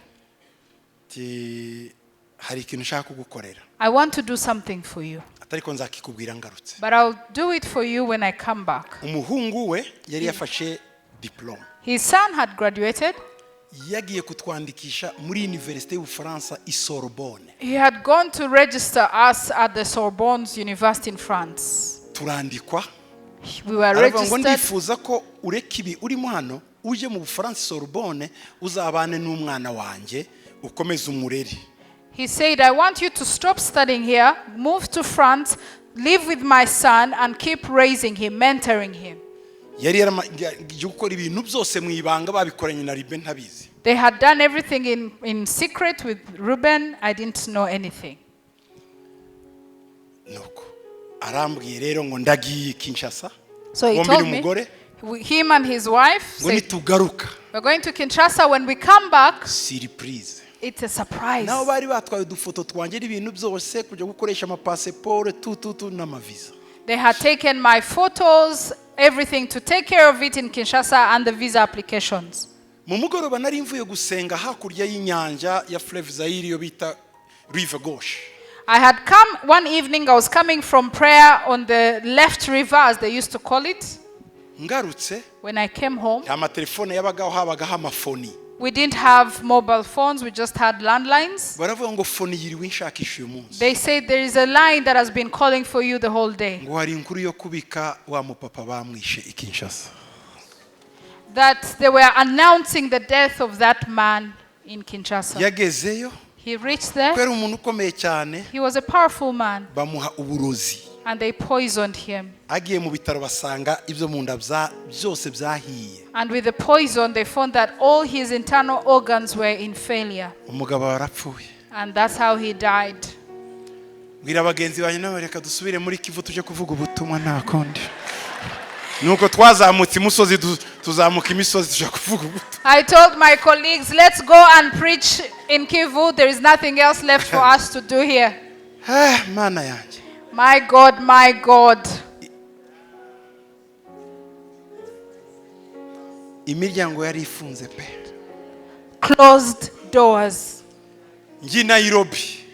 ati hari ikintu nshaka kugukorera, "I want to do something for you, atariko nzakikubwira ngarutse. but I'll do it for you when I come back." Umuhungu we yari yafashe diplôme. His son had graduated. Yagiye kutwandikisha muri université y'Ubufaransa i Sorbonne. He had gone to register us at the Sorbonne University in France. Turandikwa. We were Aravuga ngo registered. Ndifuza ko ureka ibi urimo hano uje mu Bufaransa Sorbonne uzabane n'umwana wanjye ukomeze umurere. He said, "I want you to stop studying here, move to France, live with my son, and keep raising him, mentoring him." Yari yaragiye gukora ibintu byose mu ibanga babikoranye na Ribe ntabizi. They had done everything in secret with Ruben. I didn't know anything. Nuko arambwiye rero ngo ndagiye Kinshasa So he bombi told me, n'umugore him and his wife ngo said, nitugaruka "We're going to Kinshasa. When we come back, surprise. It's a surprise." Nabo bari batwaye udufoto twanjye n'ibintu byose kujya gukoresha amapasiporo tututu n'amaviza. They had taken my photos, everything to take care of it in Kinshasa and the visa applications. Mu mugoroba nari mvuye gusenga hakurya y'inyanja ya Fleuve Zaire iyo bita Rive Gauche. I had come one evening, I was coming from prayer on the left river, as they used to call it. Ngarutse When I came home, nta matelefone yabagaho habagaho amafoni. We didn't have mobile phones, we just had landlines. Baravuga ngo foni yiriwe inshakisha uyu munsi. They said there is a line that has been calling for you the whole day. Ngo hari inkuru yo kubika wa mupapa bamwishe i Kinshasa. That they were announcing the death of that man in Kinshasa. Yagezeyo He reached there, kubera umuntu ukomeye cyane he was a powerful man, bamuha uburozi. And they poisoned him. Agiye mu bitaro basanga ibyo mu nda byose byahiye. And with the poison, they found that all his internal organs were in failure. Umugabo warapfuye. And that's how he died. Mbwira bagenzi banjye nawe reka dusubire muri Kivu tujye kuvuga ubutumwa nta kundi. Nuko twazamutse imusozi tuzamuka imisozi tujya kuvuga ubutumwa. I told my colleagues, "Let's go and preach in Kivu. There is nothing else left for us to do here." Eh, mana yanjye. My God, my God. Imiryango yari ifunze pe. Closed doors. Njye i Nairobi.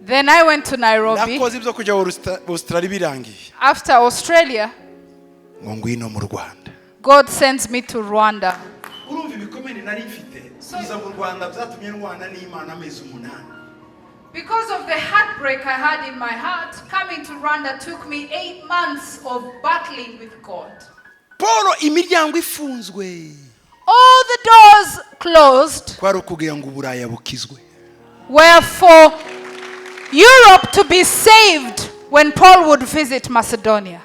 Then I went to Nairobi. Nakoze ibyo kujya Australia birangiye. After Australia, ngo ngwino mu Rwanda. God sends me to Rwanda. Urumva ibikomere nari mfite kuza mu Rwanda byatumye ndwana n'Imana amezi 8. Because of the heartbreak I had in my heart, coming to Rwanda took me 8 months of battling with God. Paul imiryango ifunzwe All the doors closed kwari ukugira ngo Uburaya bukizwe. Were for Europe to be saved when Paul would visit Macedonia.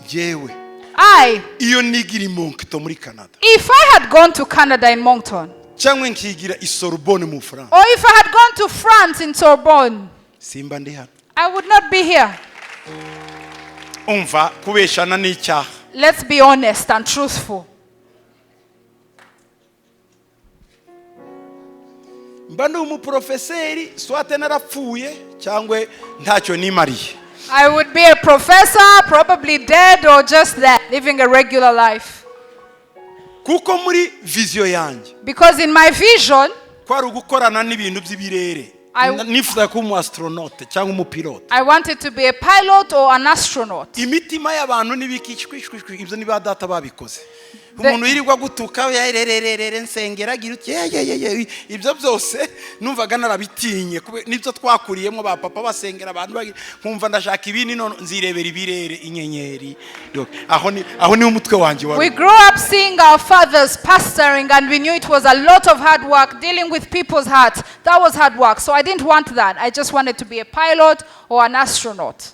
Njyewe I, iyo nigira i Moncton muri Canada if I had gone to Canada in Moncton, cyangwa nkigira i Sorbonne mu Bufaransa or if I had gone to France in Sorbonne, simba ndi hano. I would not be here. Umva kubeshana n'icyaha. Let's be honest and truthful. Mba ndi umuporofeseri soit narapfuye cyangwa ntacyo nimariye. I would be a professor, probably dead or just there, living a regular life. Kuko muri vision yanjye Because in my vision, kwari ugukorana n'ibintu by'ibirere Nifuzaga kuba umu astronaute cyangwa umupilote. I wanted to be a pilot or an astronaut. Imitima y'abantu n'ibikishwishwishwi, ibyo ni ba data babikoze. Umuntu yirirwa gutuka rerererere nsengera agira uti ye ye ye ye, ibyo byose numvaga narabitinye nibyo twakuriyemo, ba papa basengera abantu nkumva ndashaka ibindi, none nzirebera ibirere, inyenyeri. Donc, aho ni umutwe wanjye wari. We grew up seeing our fathers pastoring, and we knew it was a lot of hard work dealing with people's hearts. That was hard work. So I didn't want that. I just wanted to be a pilot or an astronaut.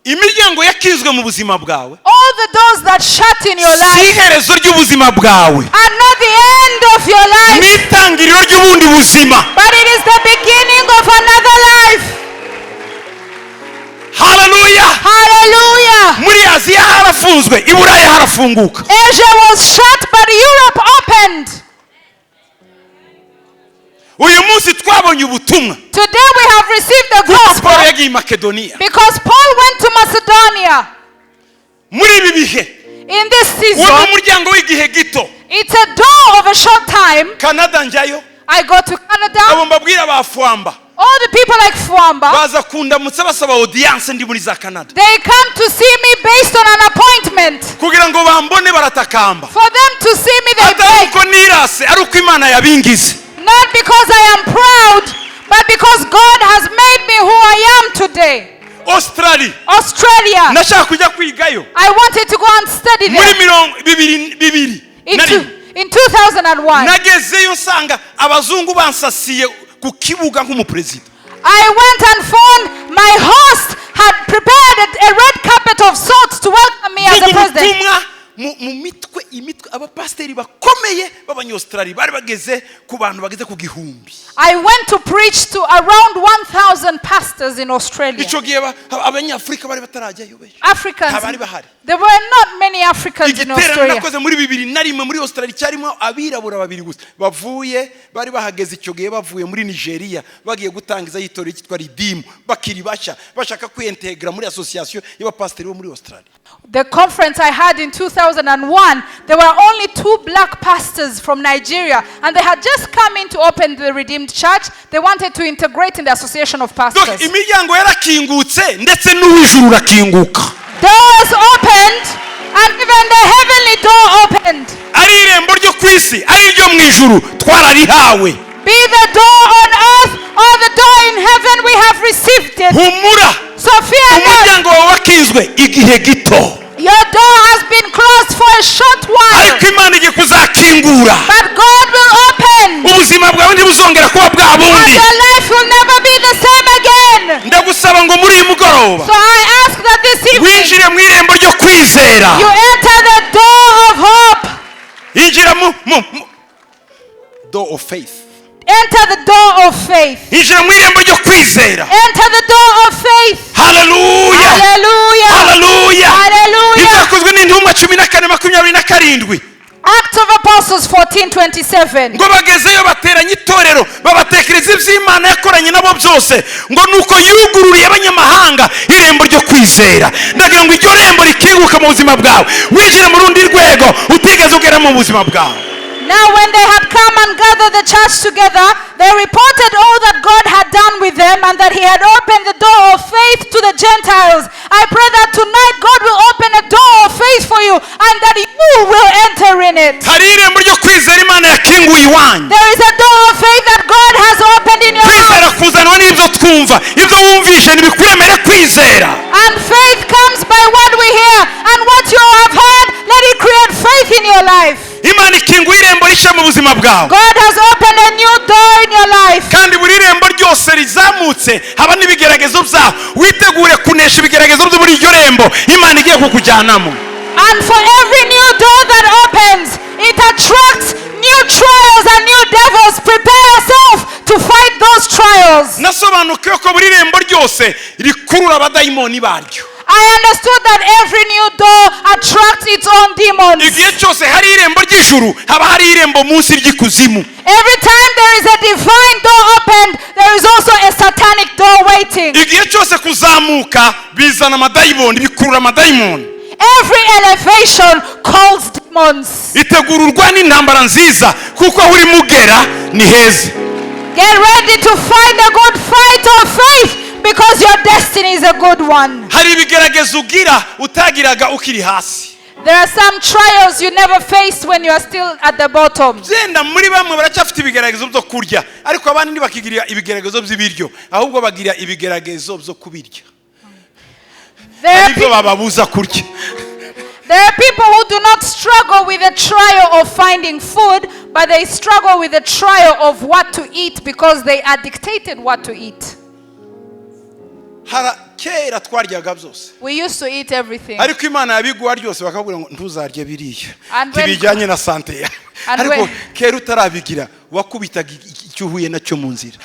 Imiryango yakinzwe mu buzima bwawe All the doors that shut in your si life iherezo ry'ubuzima bwawe, are not the end of your life, ni itangiriro ry'ubundi buzima. But it is the beginning of another life. Haleluya! Hallelujah. Muri Aziya harafunzwe, i Buraya harafunguka. Asia was shut, but Europe opened. Uyu munsi twabonye ubutumwa Today we have received the kuko Paul gospel yagiye i Makedoniya. because Paul went to Macedonia. Muri ibi bihe, In this uwo ni season, umuryango w'igihe gito. It's a door of a short time. Canada njyayo. I go to Canada. Abo mbabwira ba Fwamba All the people like Fwamba, baza kundamutsa basaba audience ndi muri za Canada. They come to see me based on an appointment. Kugira ngo bambone baratakamba. For them to see me, they Atari beg. uko nirase, ari uko Imana yabingize. Not because I am proud, but because God has made me who I am today. Australia, Australia, nashaka kujya kwigayo I wanted to go and study muri there. mirongo bibiri bibiri In, na two, rimwe. in 2001, Nagezeyo nsanga abazungu bansasiye ku kibuga nk'umuperezida. I went and found my host had prepared a red carpet of sorts to welcome me as Vuga a president. ubutumwa mu mitwe, imitwe abapasiteri bakomeye b'Abanyaustrali bari bageze ku bantu bageze ku 1000. I went to preach to around 1,000 pastors in Australia. Icyo gihe Abanyafurika bari batarajyayo benshi. Africans. Ntabari bahari. There were not many Africans in Igiterane Australia. nakoze muri 2001 muri Australia cyarimo abirabura babiri gusa bavuye, bari bahageze icyo gihe bavuye muri Nigeria, bagiye gutangiza itorero cyitwa Redeem, bakiri bashya, bashaka kwiyentegra muri association y'abapasiteri bo muri Australia. The conference I had in 2001, there were only two black pastors from Nigeria, and they had just come in to open the Redeemed Church. They wanted to integrate in the Association of Donc, Pastors. imiryango yarakingutse, ndetse n'uw'ijuru urakinguka. Doors opened, and even the heavenly door opened. Ari irembo ryo ku isi, ari iryo mu ijuru, twararihawe. Be the door on earth or the door in heaven, we have received it. Humura. So fear not. Umuryango wawe wakinzwe igihe gito, Your door has been closed for a short while, ariko Imana igiye kuzakingura. But God will open. Ubuzima bwawe ntibuzongera kuba bwa And bundi. your life will never be the same again. Ndagusaba ngo muri uyu mugoroba So I ask that this evening winjire mu irembo ryo kwizera. You enter the door of hope. Injira mu door of faith. Enter the door of faith. Injira mu irembo ryo kwizera. Enter the door of faith. Haleluya! Hallelujah. Haleluya! Hallelujah. Ibyakozwe n'Intumwa 14:27. Acts of Apostles 14:27. Ngo bagezeyo bateranye itorero, babatekereza iby'Imana yakoranye nabo byose, ngo nuko yugururiye abanyamahanga irembo ryo kwizera. Ndagira ngo iryo rembo rikinguka mu buzima bwawe, winjire mu rundi rwego utigeze ugera mu buzima bwawe. Now, when they had come and gathered the church together, they reported all that God had done with them and that He had opened the door of faith to the Gentiles. I pray that tonight God will open a door of faith for you and that you will enter in it. Hari irembo ryo kwizera Imana yakinguye iwanyu. There is a door of faith that God has opened in your Kwizera heart. kuzanwa n'ibyo twumva, ibyo wumvishe ntibikuremere kwizera. And faith comes by what we hear. And what you have heard, let it create faith in your life. Imana ikinguye irembo rishya mu buzima bwawe. God has opened a new door in your life. Kandi buri rembo ryose rizamutse haba n'ibigeragezo byaho. Witegure kunesha ibigeragezo byo muri iryo rembo Imana igiye kukujyanamo. And for every new door that opens, it attracts new trials and new devils. Prepare yourself to fight those trials. Nasobanukiwe ko buri rembo ryose rikurura abadayimoni baryo. I understood that every new door attracts its own demons. Igihe cyose hari irembo ry'ijuru, haba hari irembo munsi ry'ikuzimu. Every time there is a divine door opened, there is also a satanic door waiting. Igihe cyose kuzamuka bizana amadayimoni, bikurura amadayimoni. Every elevation calls demons. Itegura urwana intambara nziza, kuko aho urimo ugera ni heza. Get ready to fight a good fight of faith because your destiny is a good one. Hari ibigeragezo ugira utagiraga ukiri hasi. There are some trials you never faced when you are still at the bottom. Byenda muri bamwe baracyafite ibigeragezo byo kurya, ariko abandi ntibakigirira ibigeragezo by'ibiryo, ahubwo bagira ibigeragezo byo kubirya. There are, Aribyo bababuza kurya. There are people who do not struggle with the trial of finding food, but they struggle with the trial of what to eat because they are dictated what to eat. Hara kera twaryaga byose. We used to eat everything. Ariko Imana yabiguha ryose bakabwira ngo ntuzarye biriya, ntibijyanye na santé yawe. Ariko kera utarabigira wakubitaga icyo uhuye nacyo mu nzira.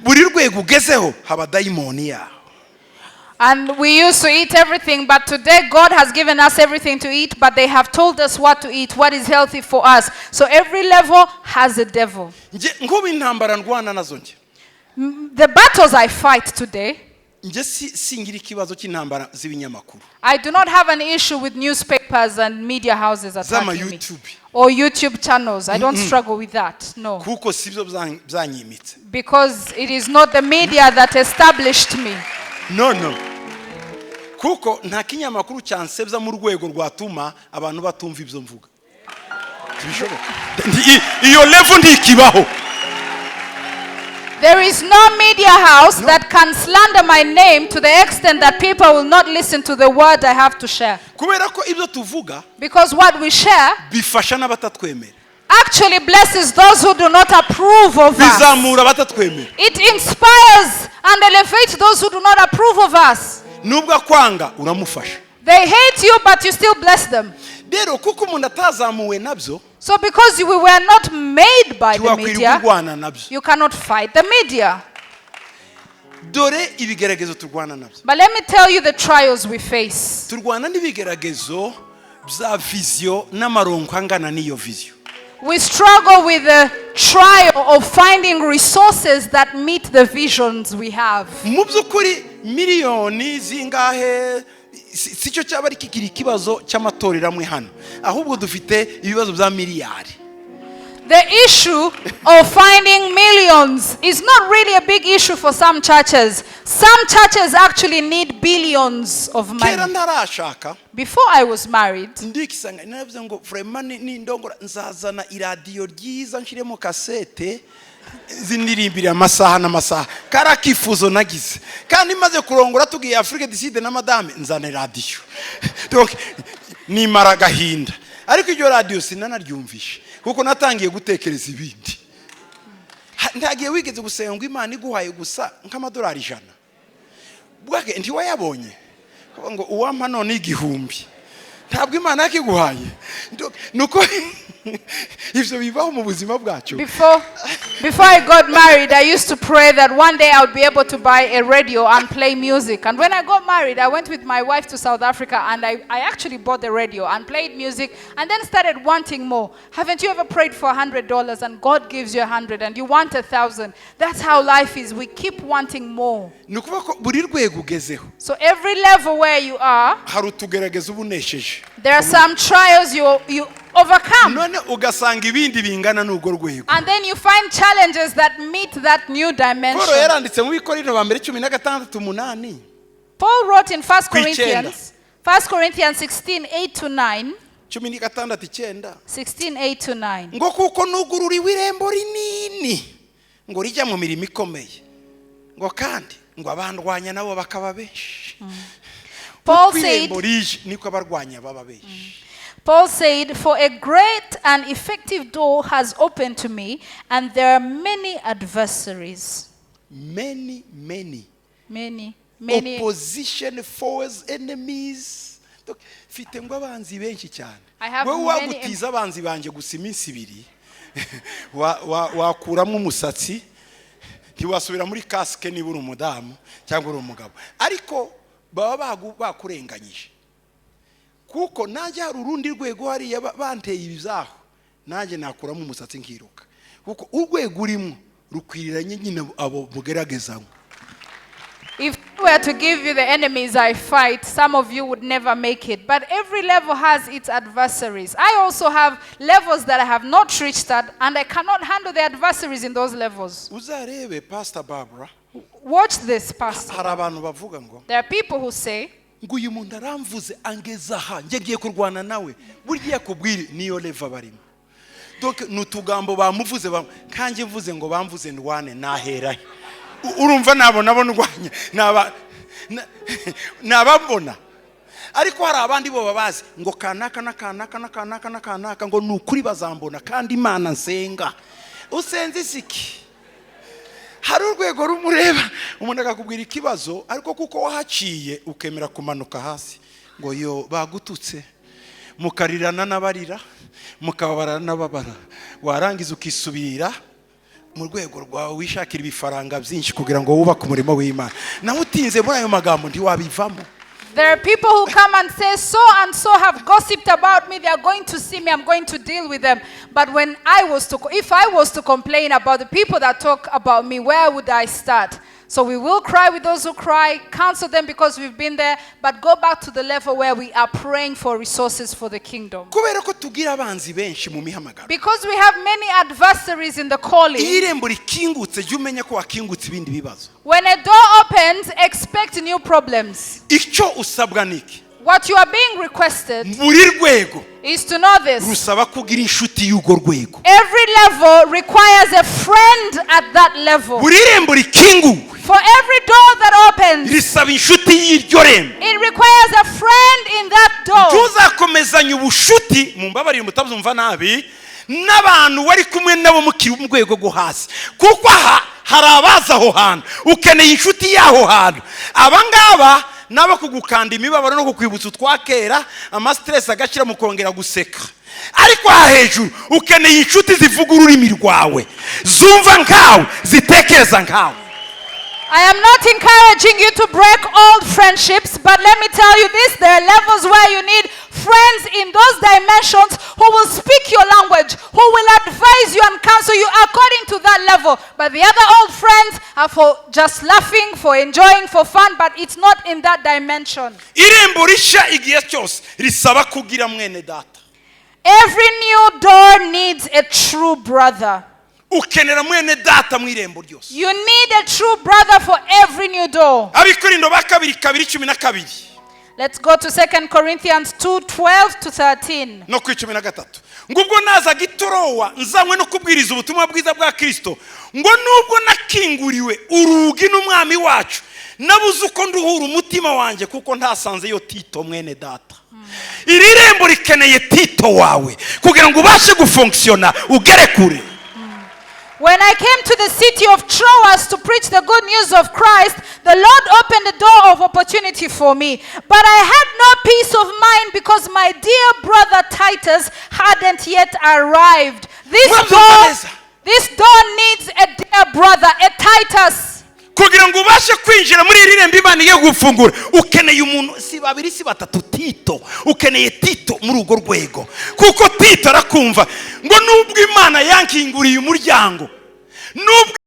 Buri rwego ugezeho haba dayimoni yaho. And we used to eat everything, but today God has given us everything to eat, but they have told us what to eat, what is healthy for us. So every level has a devil. Nge nk'ubu intambara ndwana nazo nge, The battles I fight today, nge singira ikibazo cy'intambara z'ibinyamakuru, I do not have an issue with newspapers and media houses z'ama attacking me. YouTube. Or YouTube channels. I don't struggle with that. No. Kuko sibyo byanyimitse. Because it is not the media that established me. No, kuko nta kinyamakuru cyansebya mu rwego rwatuma abantu batumva ibyo mvuga. Ntibishoboka. Iyo level ntikibaho. There is no media house that can slander my name to the extent that people will not listen to the word I have to share. Kubera ko ibyo tuvuga Because what we share bifasha n'abatatwemera, actually blesses those who do not approve of us. bizamura abatatwemera. It inspires and elevates those who do not approve of us. Nubwo akwanga uramufasha. They hate you, but you still bless them. Rero kuko umuntu atazamuwe nabyo, So, because we were not made by the ntiwakwiriye media, kurwana nabyo. you cannot fight the media. Dore ibigeragezo turwana nabyo. But let me tell you the trials we face. Turwana n'ibigeragezo bya vision n'amaronko angana n'iyo vision. We struggle with the trial of finding resources that meet the visions we have. Mu by'ukuri miliyoni zingahe si cyo cyaba ari kikiri ikibazo cy'amatorero amwe hano, ahubwo dufite ibibazo bya miliyari. The issue of finding millions is not really a big issue for some churches. Some churches actually need billions of Kera money. ntarashaka, Before I was married, ndikisanga naravuze ngo vraiment nindongora nzazana iradiyo ryiza nshiremo kasete zinirimbire amasaha n'amasaha. Kari akifuzo nagize, kandi maze kurongora tugiye Afrique du Sud na madame, nzana iradiyo. Donc nimara agahinda, ariko iryo radiyo sinanaryumvishe kuko natangiye gutekereza ibindi. Ntagiye wigeze gusenga ngo Imana iguhaye gusa nk'amadolari 100 bwake ntiwayabonye? Kuvuga ngo uwampa none 1000, ntabwo Imana yakiguhaye. Nuko ibyo bibaho mu buzima bwacu. Before I got married, I used to pray that one day I would be able to buy a radio and play music. And when I got married, I went with my wife to South Africa and I actually bought the radio and played music and then started wanting more. Haven't you ever prayed for $100 and God gives you 100 and you want 1,000? That's how life is. We keep wanting more. Ni ukuvuga ko buri rwego ugezeho, So every level where you are, hari utugerageza uba unesheje, there are some trials you overcome. none ugasanga ibindi bingana n'urwo rwego. And then you find challenges that meet that new Paul dimension. yaranditse mu Bikorinto ba mbere 16:8. Paul wrote in 1 Ku icyenda. Corinthians, 1 Corinthians 16, 8 to 9. 16:9. 16, 8 to 9. Ngo kuko nugururiwe irembo rinini ngo rijya mu mirimo ikomeye, ngo kandi ngo abandwanya nabo bakaba benshi. Paul Uko said, irembo rije niko abarwanya baba benshi. Paul said, "For a great and effective door has opened to me, and there are many adversaries." Many, many Many, many. opposition, foes, enemies. Donc, mfite ngo abanzi benshi cyane. I have Wowe many wagutiza abanzi banjye gusa iminsi 2, wakuramo umusatsi ntiwasubira muri casque niba uri umudamu cyangwa uri umugabo. Ariko baba bakurenganyije, kuko nanjye hari urundi rwego hariya banteye ibyaho, nanjye nakuramo umusatsi nkiruka, kuko urwego urimo rukwiriranye nyine abo mugeragezamo. If I were to give you the enemies I fight, some of you would never make it. But every level has its adversaries. I also have levels that I have not reached at, and I cannot handle the adversaries in those levels. Uzarebe, Pastor Barbara. Watch this, Pastor. Hari abantu bavuga ngo There are people who say, ngo uyu muntu aramvuze angeza aha, njye ngiye kurwana nawe. Burya yakubwira niyo level barimo. Donc ni utugambo bamuvuze kanjye mvuze ngo bamvuze ndwane naherahe? Urumva nabona abo ndwanya nabambona. Ariko hari abandi bo babazi ngo kanaka na kanaka na kanaka na kanaka, ngo ni ukuri bazambona. Kandi Imana nsenga, usenze isiki. Hari urwego rumureba umuntu akakubwira ikibazo, ariko kuko wahaciye ukemera kumanuka hasi ngo yo bagututse, mukarirana n'abarira, mukababarana n'ababara, warangiza ukisubirira mu rwego rwawe, wishakira ibifaranga byinshi kugira ngo wubake umurimo w'Imana. Nawe utinze muri ayo magambo ntiwabivamo. There are people who come and say, "So and so have gossiped about me. They are going to see me. I'm going to deal with them." But when I was to, if I was to complain about the people that talk about me, where would I start? So we will cry with those who cry, counsel them because we've been there, but go back to the level where we are praying for resources for the kingdom. Kubera ko tugira abanzi benshi mu mihamagaro. Because we have many adversaries in the calling. Iyo irembo rikingutse, jya umenya ko wakingutse ibindi bibazo. When a door opens, expect new problems. Icyo usabwa ni iki? What you are being requested Buri rwego is to know this. Rusaba kugira inshuti y'urwo rwego. Every level requires a friend at that level. Buri rembo rikinguwe For every door that opens, risaba inshuti y'iryo rembo. It requires a friend in that door. Tuzakomezanya ubushuti, mumbabarire mutabyumva nabi, n'abantu wari kumwe nabo mukiri mu rwego rwo hasi, kuko aha hari abazi aho hantu. Ukeneye inshuti y'aho hantu. Aba ngaba nabo kugukanda imibabaro no kukwibutsa utwakera, amastress agashira, mukongera guseka. Ariko aha hejuru ukeneye inshuti zivuga ururimi rwawe, zumva nkawe, zitekereza nkawe. I am not encouraging you to break old friendships, but let me tell you this: there are levels where you need friends in those dimensions who will speak your language, who will advise you and counsel you according to that level. But the other old friends are for just laughing, for enjoying, for fun, but it's not in that dimension. Irembo rishya igihe cyose risaba kugira mwene data. Every new door needs a true brother. Ukenera mwene data mu irembo ryose. You need a true brother for every new door. Abikorindo ba kabiri 2:12. Let's go to 2 Corinthians 2:12 to 13. No ku 13. Ngo ubwo nazaga i Torowa nzanywe no kubwiriza ubutumwa bwiza bwa Kirisito, ngo nubwo nakinguriwe urugi n'Umwami wacu, nabuze uko nduhura umutima wanjye kuko ntasanzeyo Tito mwene data. Iri rembo rikeneye Tito wawe kugira ngo ubashe gufonctionna ugere kure. When I came to the city of Troas to preach the good news of Christ, the Lord opened the door of opportunity for me. But I had no peace of mind because my dear brother Titus hadn't yet arrived. This Murabyumva door, neza? This door needs a dear brother, a Titus. Kugira ngo ubashe kwinjira muri iri rembo Imana igiye gufungura, ukeneye umuntu, si babiri, si batatu, Tito. Ukeneye Tito muri urwo rwego, kuko Tito arakumva. Ngo nubwo Imana yankinguriye umuryango, nubwo